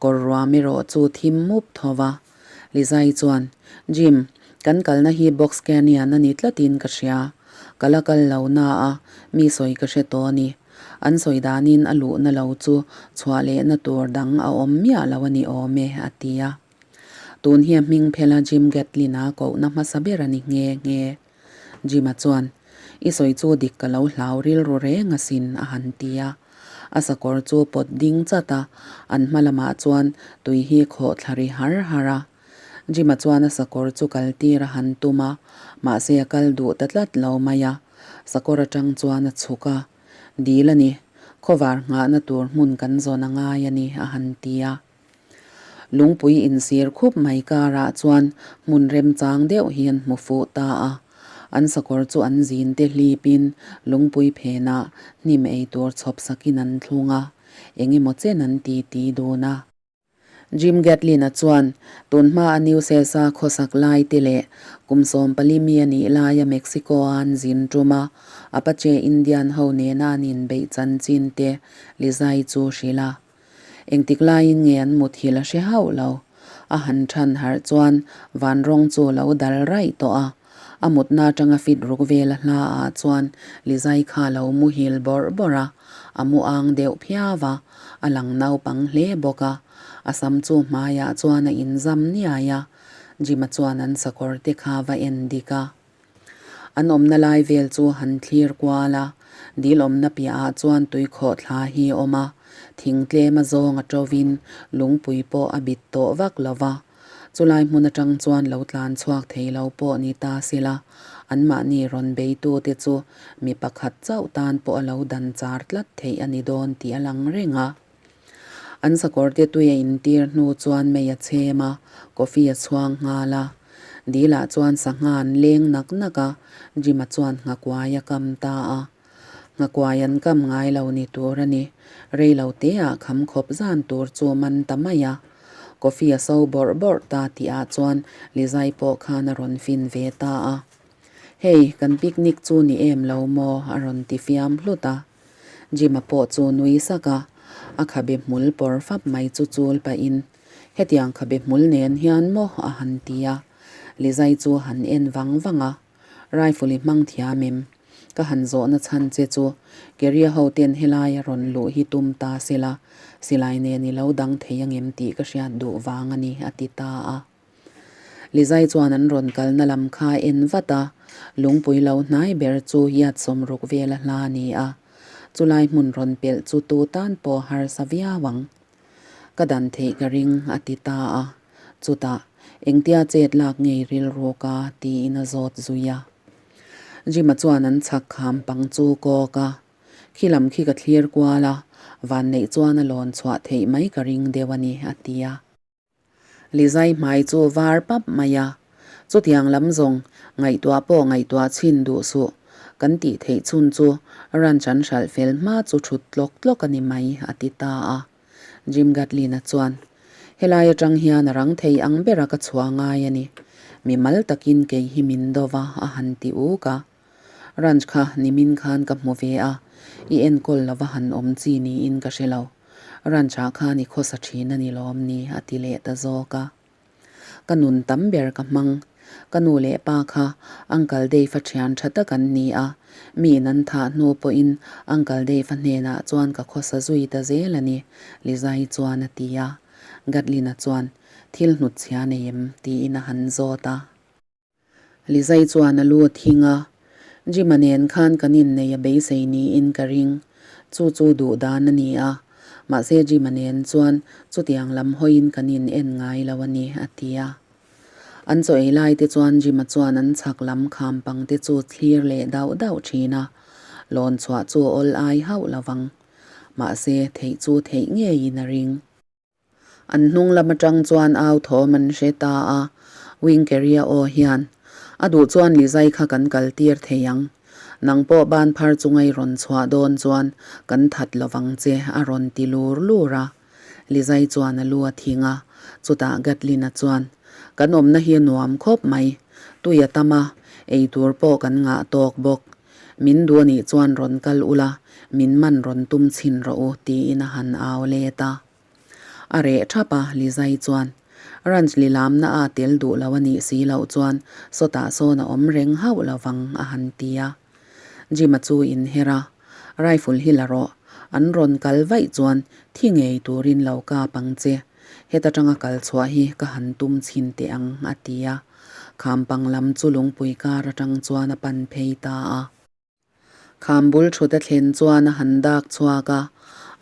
kawr ruam erawh chu thim mup tho va. Lizai chuan, Jim, kan kalna hi Box Canyon a ni tlatin ka hria. Ka la kal lo na a, mi sawi ka hre tawh a ni. An sawi danin a luhna lo chu chhuah lehna tur dang a awm miah lo a ni awm e, a ti a. Tun hi a hming phela Jim Gatlin-a kohna hmasa ber a ni nghe nghe. Jim-a chuan, I sawi chu dik ka lo hlau rilru reng asin, a han ti a. A sakawr chu pawt ding chat a, an hma lamah chuan tui hi khawh thla ri har har a. Jim-a chuan a sakawr chu kal tir a han tum a, mahse a kal duh ta tlat lo mai a. Sakawr atang chuan a chhuk a, Dil a ni, khawvar nghahna tur hmun kan zawn a ngai a ni, a han ti a. Lungpui insir khup mai karah chuan hmun remchang deuh hi an hmu fuh ta a. An sakawr chu an zin te hlipin lungpui phenah hnim ei tur chhawp sakin an thlung a, eng emaw chen an ti ti dun a. Jim Gatlin-a chuan tun hmaa New Sales-a khawsak lai te leh kum 14 mi a nih laia Mexico-a an zin tum a, Apache Indian ho nena an inbeih chanchin te Lizai chu hrilh a. Engtik laiin nge an mut hi la hre hauh lo. A han than harh chuan van rawng chu lo dal raih tawh a. A mutna atanga fit ruk vel a hla ah chuan Lizai kha lo muhil bawrh bawrh a, a mu ang deuh phiau a, a lang naupang hle bawk a. A sam chu hmaiah chuan a inzam niai a, Jim-a chuan an sakawr te kha va en dik a. An awmna lai vel chu han thlir kual a, dil awmna piahah chuan tuikhawh thla hi a awm a, thing tlem a zawng a ṭovin lungpui pawh a bit tawh vak lo va. Chulai hmun aṭang chuan lo tlan chhuak thei lo pawh ni ta sila, anmahni rawn beitute chu mi pakhat chauh tan pawh a lo dan char tlat theih a ni dawn tih a lang reng a. An sakawrte tui a intir hnu chuan mei a chhem a, coffee a chhuang nghal a. Dilah chuan sangha an leng nak nak a, Jim-a chuan nghakuai a kam ta a. Nghakuai an kam ngai lo ni tur a ni. Rei lo teah kham khawp zan tur chu man ta mai a. Coffee a so bawrh bawrh ta tihah chuan Lizai pawh khan a rawn fin ve ta a. Hei, kan picnic chu ni em lo maw? a rawn ti fiam hlut a. Jim-a pawh chu nui sak a, a khabe hmul pawr fap mai chu chul pahin, Hetiang khabe hmul nen hian maw? a han ti a. Lizai chu han en vang vang a, Rifle i hmang thiam em? Ka han zawhna chhan che chu Keria ho ten helai a rawn luh hi tum ta sela, silai nen i lo dang thei angem tih ka hriat duh vang a ni, a ti ta a. Lizai chuan an rawn kalna lam kha a en vat a, lungpui lo hnai ber chu yard 60 vela hla a ni a. Chulai hmun rawn pelh chu tu tan pawh harsa viau ang. Ka dan theih ka ring, a ti ta a. Chutah, engtia chet lak ngei rilru ka tiin a zawt zui a. Jim-a chuan an chhak kham pang chu kawk a. Khi lam khi ka thlir kual a, vanneih chuan a lawn chhuah theih mai ka ring deuh a ni, a ti a. Lizai hmai chu var pap mai a, chutiang lam zawng ngaihtuah pawh ngaihtuah chhin duh suh, kan tih theih chhun chu ranch an hralh fel hma chu thut tlawk tlawk a ni mai, a ti ta a. Jim Gatlin-a chuan, Helai atang hian a rang thei ang bera ka chhuah ngai a ni. Mi mal takin kei hi min do va, a han ti uk a. Ranch kha nimin khan ka hmu ve a, i enkawl lova han awm chi niin ka hre lo. Ranch ah khan i khawsa thin a ni lawm ni? a ti leh ta zawk a. Ka nun tam ber ka hmang. Ka nu leh pa kha Uncle Dave-a thian tha tak an ni a, miin an thah hnu pawhin Uncle Dave-a hnenah chuan ka khawsa zui ta zel a ni, Lizai chuan a ti a. Gatlin-a chuan, Thil hnutchhia nei em? tiin a han zawt a. Lizai chuan a lu a thing a, Jim-a nen khan kan innei a beisei niin ka ring. Chu chu duh dan a ni a, mahse Jim-a nen chuan chutiang lam hawiin kan in en ngai lo a ni, a ti a. An chaw ei lai te chuan Jim-a chuan an chhak lam kham pang te chu thlir leh dauh dauh thin a, lawn chhuah chu a awl ai hauh lo vang. Mahse theih chu theih ngeiin a ring. An hnung lam atang chuan au thawm an hre ta a, Winkeria aw hian, A duh chuan Lizai kha kan kal tir thei ang. Nang pawh ban phar chunga i rawn chhuah dawn chuan kan that lovang che, a rawn ti lur lur a. Lizai chuan a lu a thing a, chutah Gatlin-a chuan, Kan awmna hi a nuam khawp mai. Tui a tam a, ei tur pawh kan ngah tawk bawk. Min duh anih chuan rawn kal ula, min man rawn tum chhin rawh u, tiin a han au let a. A reh thap a, Lizai chuan. Ranch lilamna a tel duh lo anih si loh chuan sawtah sawn a awm reng hauh lo vang, a han ti a. Jim-a chu inher a, Rifle hi la rawh, an rawn kal vaih chuan thi ngei turin lo kap ang che. Heta tanga kal chhuah hi ka han tum chhin teh ang, a ti a. Khampang lam chu lungpui kar atang chuan a pan phei ta a. Kham bul thut a thlen chuan a han dak chhuak a,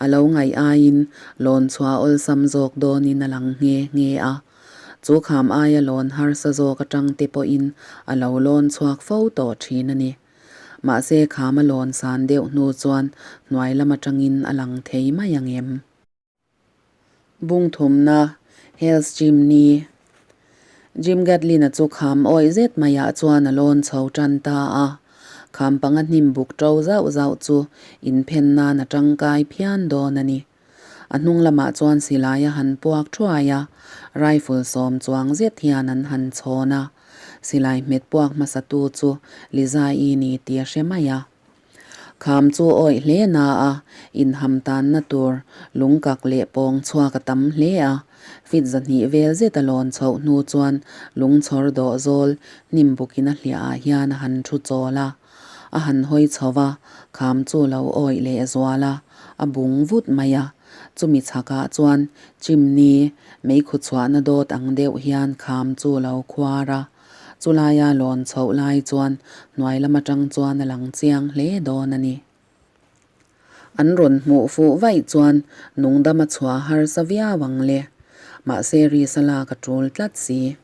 a lo ngaih aiin lawn chhuah awlsam zawk dawnin a lang nghe nghe a. Chu kham aia lawn harsa zawk atang te pawhin a lo lawn chhuak fo tawh thin a ni. Mahse kham a lawn san deuh hnu chuan hnuai lam atangin a lang thei mai ang em? Bung thumna, Hell's Chimney. Jim Gatlin-a chu kham awih zet maiah chuan a lawn chho tan ta a. Kham panga hnim buk ṭo zauh zauh chu inphen nan a ṭangkai phian dawn a ni. A hnung lamah chuan silai a han puak ṭhuai a, rifle sawm chuang zet hian an han chhawn a. Silai hmet puak hmasatu chu Lizai-i ni tih a hre mai a. Kham chu awih hle na a, inham tanna tur lungkak leh pawng chhuak a tam hle a. Fit zahnih vel zet a lawn chhoh hnu chuan lungchhawr dawh zawl hnim bukin a hliah ah hian a han thu chawl a. A han hawi chho va, kham chu lo awih leh zual a, a bung vut mai a. Chumi chhakah chuan chimney meikhu chhuahna dawt ang deuh hian kham chu lo khuar a. Chulaia lawn chhoh lai chuan hnuai lam atang chuan a lang chiang hle dawn a ni. An rawn hmuh fuh vaih chuan nungdam a chhuah harsa viau ang le. Mahse Risa lak a tul tlat si.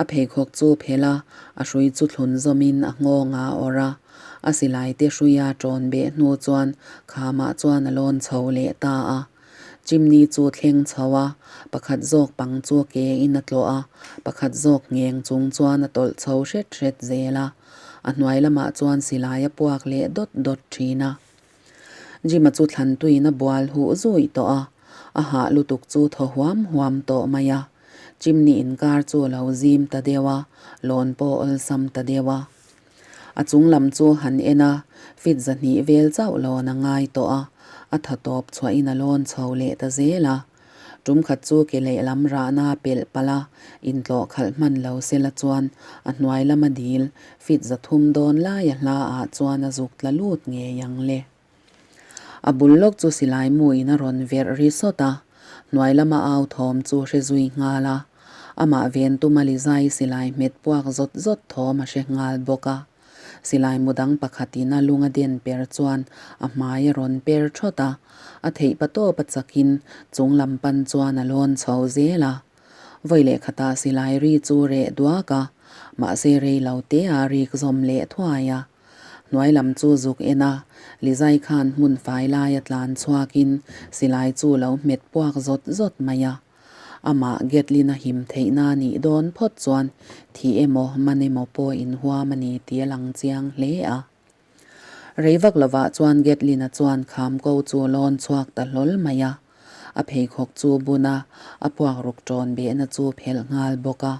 A pheikhawk chu phelh a, a hrui chu thlun zawmin a nghawng a awrh a. A silai te hruia ṭawn beh hnu chuan khamah chuan a lawn chho leh ta a. Chimney chu thleng chho a, pakhat zawk pang chu ke in a tlawh a, pakhat zawk ngheng chung chuan a tawlh chho hret hret zel a, a hnuai lamah chuan silai a puak leh dawt dawt thin a. Jim-a chu thlan tuin a bual huh zui tawh a, a hah lutuk chu thaw huam huam tawh mai a. Chimney inkar chu a lo zim ta deuh a, lawn pawh awlsam ta deuh a. A chung lam chu han en a, fit zahnih vel chauh lawn a ngai tawh a, a tha tawp chhuahin a lawn chho leh ta zel a. Tum khat chu ke lehlam rahna a pelh palh a, intlawh khalh hman lo sela chuan a hnuai lama dil fit zathum dawn laia hla ah chuan a zuk tla lut ngei ang le. A bul lawk chu silai mu in a rawn verh ri sawt a, hnuai lama au thawm chu hre zui nghal a. Amah ven tuma Lizai silai hmet puak zawt zawt thawm a hre nghal bawk a. Silai mu dang pakhat in a lung a den per chuan a hmai a rawn per thawt a, a theih pa tawp a chakin chung lam pan chuan a lawn chho zel a. Vawi leh khatah silai ri chu reh duak a, mahse rei lo te a rik zawm leh thuai a. Hnuai lam chu zuk en a, Lizai khan hmun fai laia tlan chhuakin silai chu lo hmet puak zawt zawt mai a. Amah Gatlin a him theihna a nih dawn phawt chuan thih emaw man emaw pawh inhuam a ni tih a lang chiang hle a. Rei vak lovah chuan Gatlin-a chuan kham ko chu a lawn chhuak ta hlawl mai a. A pheikhawk chu bun a, a puakruk ṭawn behna chu phelh nghal bawk a.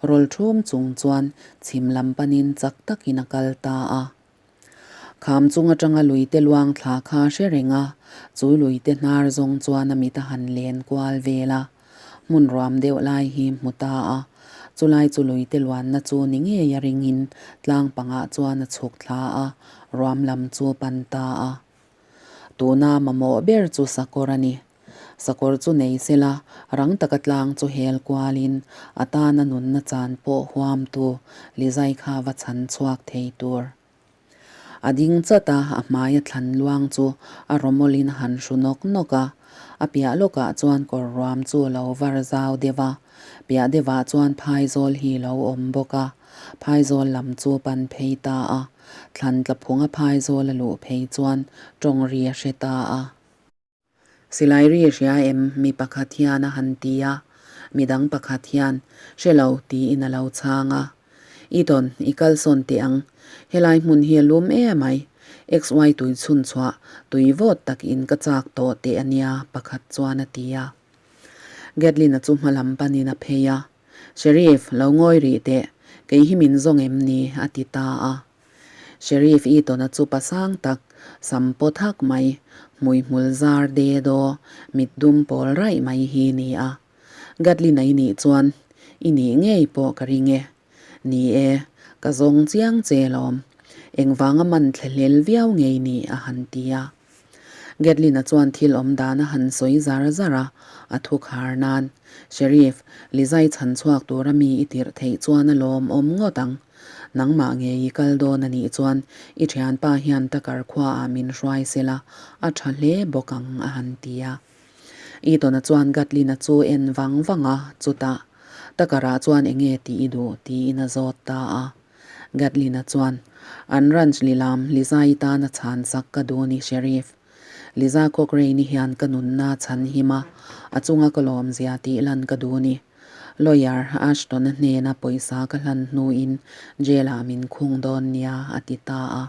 Rawl ṭhum chung chuan chhim lam panin chak takin a kal ta a. Kham chung aṭanga luite luang thla kha hre reng a, chu luite hnar zawng chuan a mit a han len kual vel a. Hmun ruam deuh lai hi hmu ta a. Chulai chu luite luanna chu ni ngei a ringin tlang pangah chuan a chhuk thla a, ruam lam chu pan ta a. Tuna mamawh ber chu sakawr a ni. Sakawr chu nei sela, rang taka tlang chu hel kualin a tana nunna chan pawh huamtu Lizai kha va chhan chhuak thei tur. A ding chat a, a hmaia thlan luang chu a rawmawlin a han hru nawk nawk a. A piah lawkah chuan kawr ruam chu a lo var zau deuh a, piah deuhah chuan phaizawl hi lo awm bawk a. Phaizawl lam chu pan phei ta a, thlan tla phunga phaizawl a luh phei chuan tawng ri a hre ta a. Silai ri hria em? Mi pakhat hian a han ti a, midang pakhat hian, Hre lo, tiin a lo chhang a. I tawn, i kalsawn teh ang. Helai hmun hi a lum em ai. XY tui chhun chhuah, tui vawt tak in ka chak tawh teh a nia, pakhat chuan a ti a. Gatlin-a chu hma lam panin a phei a. Sheriff, lo ngawi rih teh, kei hi min zawng em ni? a ti ta a. Sheriff Eaton-a chu pa sang tak, sam paw thak mai, hmuihmul zar de daw, mit dum pawl raih mai hi ni a. Gatlin-a i nih chuan i nih ngei pawh ka ring e. Ni e, ka zawng chiang che lawm. Engvanga man thlahlel viau ngei ni a han ti a. Gatlin-a chuan thil awm dan a han sawi zar zar a, a thu khar nan, Sheriff, Lizai chhan chhuak tura mi i tirh theih chuan a lawmawm ngawt ang. Nangmah ngei i kal dawn a nih chuan i thianpa hian Tucker khuaah min hruai sela, a tha hle bawk ang, a han ti a. Eaton-a chuan Gatlin-a chu en vang vang a, chutah, Tucker-ah chuan eng nge tih i duh? tiin a zawt ta a. Gatlin-a chuan, An ranch lilam Liza-i tana chhan sak ka duh ni, Sheriff. Liza Cochrane-i hian ka nunna chhan him a, a chunga ka lawmzia tih lan ka duh ni. Lawyer Ashton-a hnena pawisa ka hlan hnuin jail-ah min khung dawn nia, a ti ta a.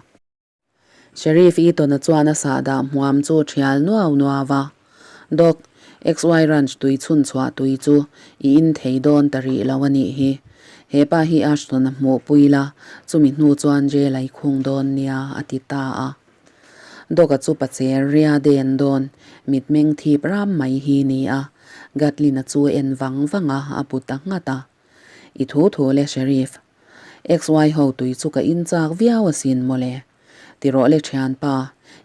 Sheriff Eaton-a chuan a sahdah hmuam chu thial nuau nuau a. Doc, XY Ranch tui chhun chhuah tui chu i in thei dawn ta rih lo a nih hi. He pa hi Ashton-a hmuh pui la, chumi hnu chuan jail a i khung dawn nia, a ti ta a. Doc-a chu pacher ria den dawn, mitmeng thip ram mai hi ni a. Gatlin-a chu en vang vang a, a bu ta nghat a. I thu thu le Sheriff. XY ho tui chu ka in chak viau asin mawle. Ti rawh le thianpa,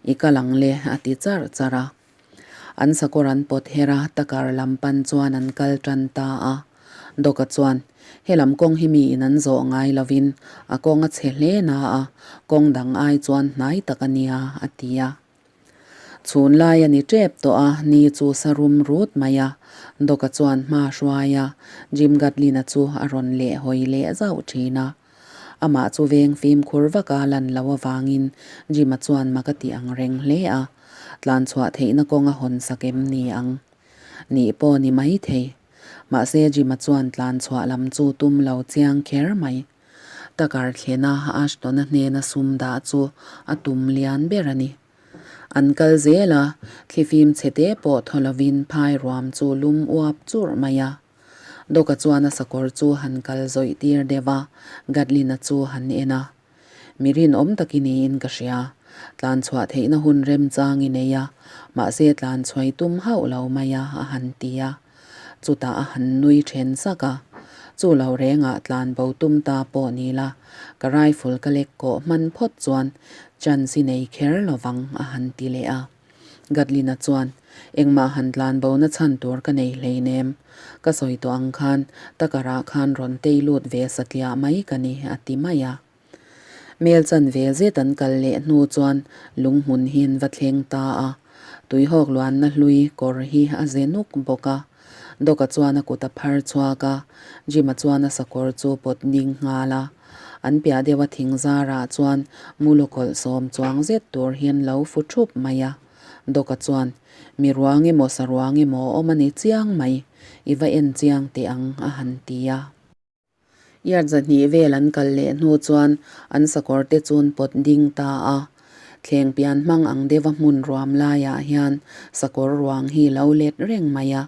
i kal ang le a ti charh charh a. An sakawr an pawt her a, takar lam pan chuan an kal tan ta a. Doka chuan, Helam kawng hi mi in an zawh ngai lovin a kawng a chhe hle na a, kawng dang ai chuan hnai tak a nia a ti a. Chhun lai a ni tep tawh a, ni chu sa rum rut mai a. Doka chuan hma hruai a, Jim Gatlin-a chu a rawn leh hawi leh zauh thin a. Amah chu veng fimkhur vaka lan lo avangin Jim-a chuan mak a ti ang reng hle a, tlan chhuah theihna kawng a hawn sak em ni ang? Nih pawh ni mai thei. Mahse Jim-a chuan tlan chhuah lam chu tum lo chiang kher mai. Takar thlena Ashton-a hnena sum dah chu a tum lian ber a ni. An kal zel a, thlifim chhete pawh thaw lovin phai ruam chu lum uap churh mai a. Doc-a chuan a sakawr chu han kal zawih tir deuh a, Gatlin-a chu han en a. Mi rinawm tak i niin ka hria. Tlan chhuah theihna hun remchang i nei a, mahse tlan chhuai tum hauh lo mai a, a han ti a. Chutah a han nui then sak a, Chu lo rengah tlan bo tum ta pawh ni la, ka rifle ka lek kawh hman phawt chuan chance i nei kher lo vang, a han ti leh a. Gatlin-a chuan, Engmah han tlan bo na chhan tur ka nei hleinem. Ka sawi tawh ang khan takarah khan rawn tei lut ve satliah mai ka ni, a ti mai a. Mel chanve zet an kal leh hnu chuan lunghmun hi an va thleng ta a, tuihawk luanna hlui kawr hi a ze nuk bawk a. Doc-a chuan a kut a phar chhuak a, Jim-a chuan a sakawr chu pawt ding nghal a. An piah deuha thing zarah chuan mulukawlh sawm chuang zet tur hi an lo fu thup mai a. Doc-a chuan, Mi ruang emaw sa ruang emaw awm a ni chiang mai, i va en chiang teh ang, a han ti a. Yard zahnih vel an kal leh hnu chuan an sakawr te chun pawt ding ta a. Thleng pian hmang ang deuha hmun ruam laiah hian sakawr ruang hi lo let reng mai a.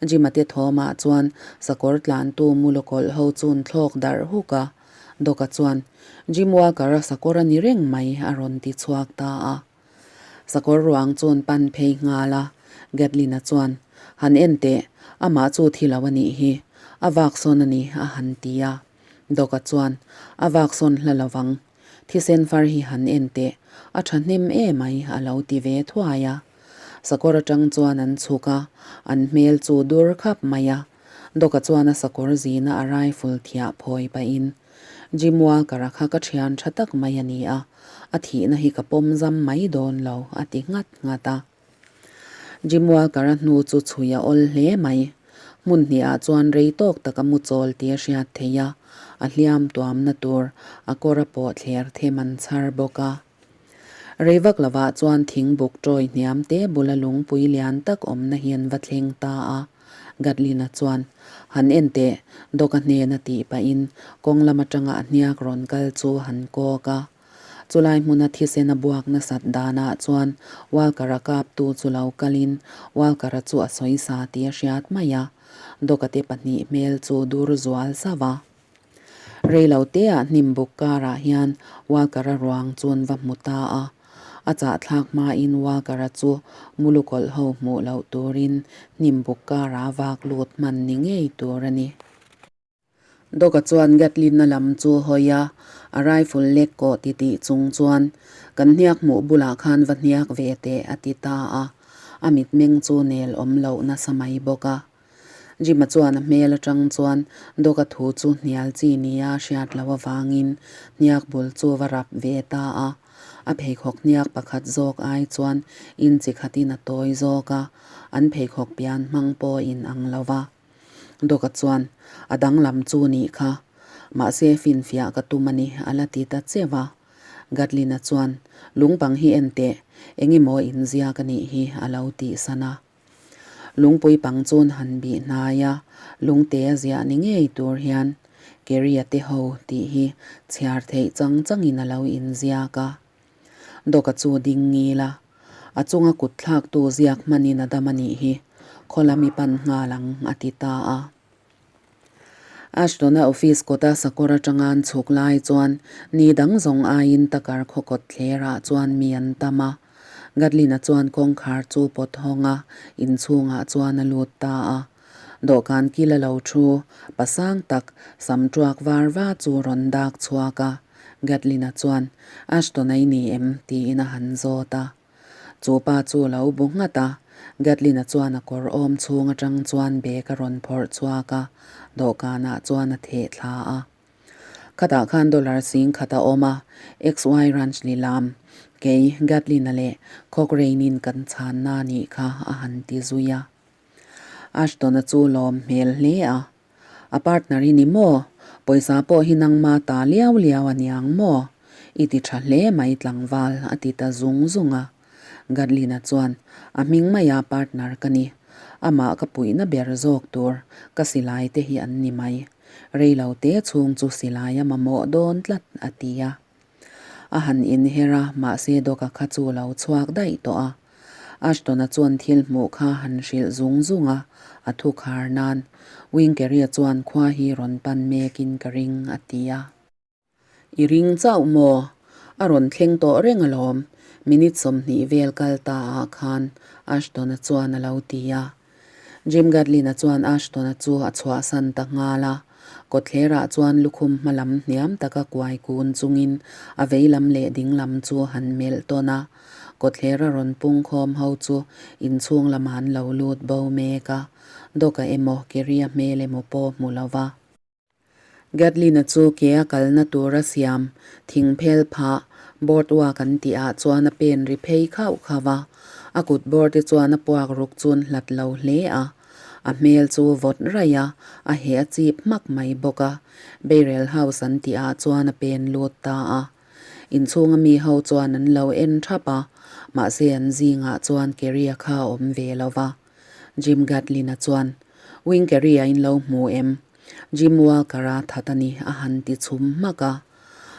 Jim-a te thawmah chuan sakawr tlantu mulukawlh ho chun thlawk darh huk a. Doc-a chuan, Jim Walker-a sakawr a ni reng mai, a rawn ti chhuak ta a. Sakawr ruang chuan pan phei nghal a, Gatlin-a chuan, Han en teh, amah chu thi lo a nih hi. A vak sawn a ni, a han ti a. Doc-a chuan, A vak sawn hla lo vang. Thisen far hi han en teh, a thahnem emai, a lo ti ve thuai a. Sakawr atang chuan an chhuk a, an hmel chu dur khap mai a. Doc-a chuan a sakawr zina a rifle thiah phawi pahin, Jim Walker-a kha ka thian tha tak mai a ni a, a thihna hi ka pawm zam mai dawn lo, a ti nghat nghat a. Jim Walker-a hnu chu chhui a awl hle mai. Hmun hnihah chuan rei tawk tak a mu chawl tih a hriat theih a, a hliam tuamna tur a kawr a pawh thler them an chhar bawk a. Rei vak lovah chuan thing buk tawi hniam te bula lungpui lian tak awmna hi an va thleng ta a. Gatlin-a chuan, Han en teh, Doc-a hnena tih pahin kawng lam atanga a hniak rawn kal chu han kawk a. Chulai hmuna thisen a buak nasat danah chuan Walker-a kaptu chu lo kalin Walker-a chu a sawi sa tih a hriat mai a. Doc-a te pahnih hmel chu dur zual zauh a. Reilo teah hnim buk karah hian Walker-a ruang chu an va hmu ta a. A chahthlak hmain Walker-a chu mulukawlh ho hmuh loh turin hnim buk karah vak lut hman ni ngei tur a ni. Doc-a chuan Gatlin-a lam chu hawi a, a rifle lek kawh titih chung chuan, Kan hniak hmuh bulah khan va hniak ve teh, a ti ta a. A mitmeng chu nel awm loh nasa mai bawk a. Jim-a chuan a hmel atang chuan Doc-a thu chu hnial chi nia hriat loh avangin hniak bul chu va rap ve ta a. A pheikhawk hniak pakhat zawk ai chuan inchi khatin a tawi zawk a, an pheikhawk pian hmang pawh in ang lo va. Doc-a chuan, A danglam chu nih kha. Mahse finfiah ka tum a ni, a la ti ta cheu a. Gatlin-a chuan, Lungpang hi en teh, engemaw inziak a nih hi, a lo tihsan a. Lungpui pang chun han bih hnai a, lungte a ziah ni ngei tur hian Keria te ho tih hi chhiar theih chang changin a lo inziak a. Doc-a chu ding ngil a, a chunga kut thlaktu ziak hmanin a dam a nih hi, khaw lam i pan nghal ang a ti ta a. Ashton-a office kawta sakawr atanga an chhuk lai chuan ni dang zawng aiin takar khaw kawt thlerah chuan mi an tam a. Gatlin-a chuan kawngkhar chu pawt hawng a, inchhungah chuan a lut ta a. Dawhkan kil a lo thu, pasang tak, sam tuak var va chu rawn dak chhuak a. Gatlin-a chuan, Ashton-a i ni em? tiin a han zawt a. Chu pa chu a lo bu nghat a, Gatlin-a chuan a kawr awm chhung atang chuan bag a rawn phawrh chhuak a, dawhkanah chuan a theh thla a. Khatah khan dollar sing khat a awm a, XY Ranch lilam, kei Gatlin-a leh Cochrane-in kan chhanna nih kha a han ti zui a. Ashton-a chu lawm hmel hle a, A partner i ni maw? Pawisa pawh hi nangma ta liau liau a niang maw? I ti tha hle mai tlangval, a ti ta zung zung a. Gadlina chuan, A hming maia partner ka ni. Amah ka puihna ber zawk tur ka silai te hi an ni mai. Reilo te chhung chu silai a mamawh dawn tlat, a ti a. A han inher a, mahse Doc-a kha chu lo chhuak daih tawh a. Ashton-a chuan thil hmuh kha han hrilh zung zung a, a thu khar nan Winkery-a chuan khua hi rawn pan mekin ka ring, a ti a. I ring chauh maw? A rawn thleng tawh reng alawm, minute 20 vel kal ta ah khan Ashton-a chuan a lo ti a. Jim Gatlin-a chuan Ashton-a chu a chhuahsan ta nghal a. Kawtthlerah chuan lukhum hma lam hniam taka kuai kun chungin a vei lam leh ding lam chu han melh tawn a. Kawtthlera rawn pung khawm ho chu inchhung lamah an lo lut bo mek a, Doc-a emaw Kerry-a hmel emaw pawh hmu lo va. Gatlin-a chu ke a kalna tura siam thing phel phah boardwalk an tih ah chuan a pen ri phei khauh khauh a, a kut bawr te chuan a puak ruk chun hlat lo hle a. A hmel chu vawt raih a, a heh a chip hmak mai bawk a. Beirel House an tih ah chuan a pen lut ta a. Inchhunga mi ho chuan an lo en thap a, mahse an zingah chuan Kerry-a kha a awm ve lo va. Jim Gatlin-a chuan, Wing Kerry-a in lo hmu em? Jim Walker-a that a ni, a han ti chhum hmak a.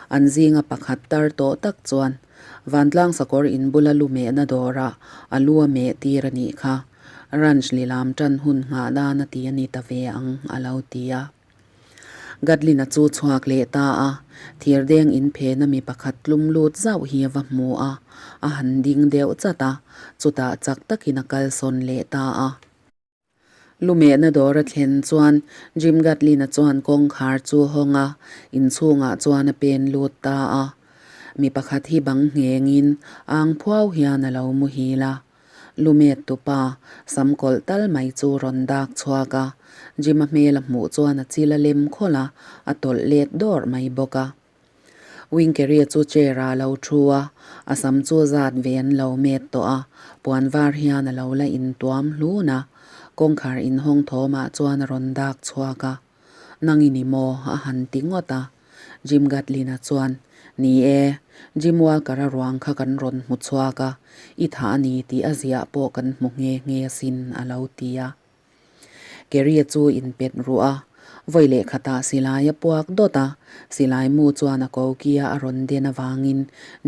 An zinga pakhat tar tawh tak chuan, Vantlang sakawr in bula lu mehna dawrah a lu a meh tir a nih kha. Ranch lilam tan hun nghah dan a ti a ni ta ve ang, a lo ti a. Gatlin-a chu chhuak leh ta a, thirdeng inphena mi pakhat tlum lut zauh hi a va hmu a, a han ding deuh chat a, chutah chak takin a kalsawn leh ta a. Lumehna dawr a thlen chuan Jim Gatlin-a chuan kawngkhar chu hawng a, inchhungah chuan a pen lut ta a. Mi pakhat hi bang nghengin ang phuau hian a lo muhil a. Lumet tupa sam kawlh tal mai chu rawn dak chhuak a, Jim-a hmel a hmuh chuan a chil a lem khawlh a, a tawlh let dawrh mai bawk a. Winkeria chu chair ah a lo thu a, a sam chu zat ve an lo met tawh a, puan var hian a lo la intuam hlun a, kawngkhar inhawng thawmah chuan a rawn dak chhuak a, Nang i ni maw? a han ti ngawt a. Jim Gatlin-a chuan, Ni e, Jim Walker-a ruang kha kan rawn hmu chhuak a, i thah a ni tih a ziah pawh kan hmu nghe nghe asin, a lo ti a. Kerry-a chu inpet ruh a, vawi leh khatah silai a puak dawt a, silai mu chuan a kokia a rawn den avangin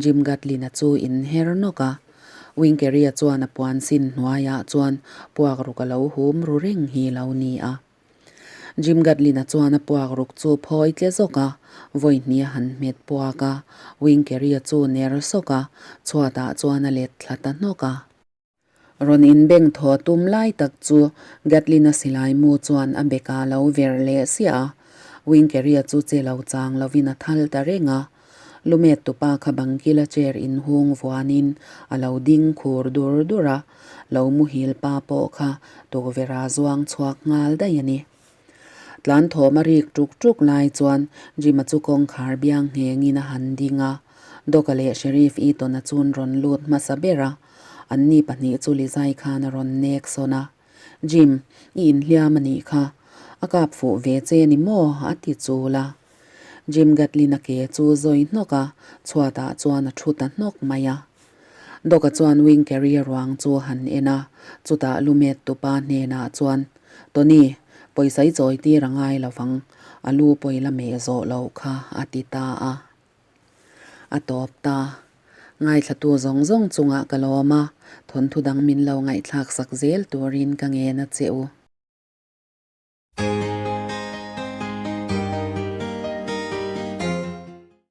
Jim Gatlin-a chu inher nawk a. Wing Kerry-a chuan a puan sin hnuaiah chuan puak ruk a lo hum ru reng hi lo ni a. Jim Gatlin-a chuan a puak ruk chu phawi tle zawk a, vawi hnih a han hmet puak a, Wing Kerry-a chu ner sawk a, chhuatah chuan a let thla ta hnawk a. Rawn inbeng thaw tum lai tak chu Gatlin-a silai mu chuan a beka lo ver leh siah a, Winkeria chu che lo chang lovin a thal ta reng a. Lumet tupa kha bangkila chair inhung vuanin a lo ding khur dur dur a, lo muhil pa pawh kha tukverha zuang chhuak nghal daih a ni. Tlan thawm a rik ṭuk ṭuk lai chuan Jim-a chu kawngkhar biang nghengin a han ding a, Doc-a leh Sheriff Eaton-a chun rawn lut hmasa ber a, anni pahnih chu Lizai khan a rawn nek sawn a. Jim, i inhliam a nih kha. A kap fuh ve che ni maw? a ti chul a. Jim Gatlin-a ke chu zawi hnawk a, chhuatah chuan a thu ta hnawk mai a. Doc-a chuan Wing Carrier ruang chu a han en a, chutah lumet tupa hnenah chuan, Tony, pawisa i chawi tir a ngai lo vang, a lu pawi la meh zawh loh kha, a ti ta a. A tawp ta. Ngaithlatu zawng zawng chungah ka lawm a, thawnthu dang min lo ngaihthlak sak zel turin ka ngen a che u.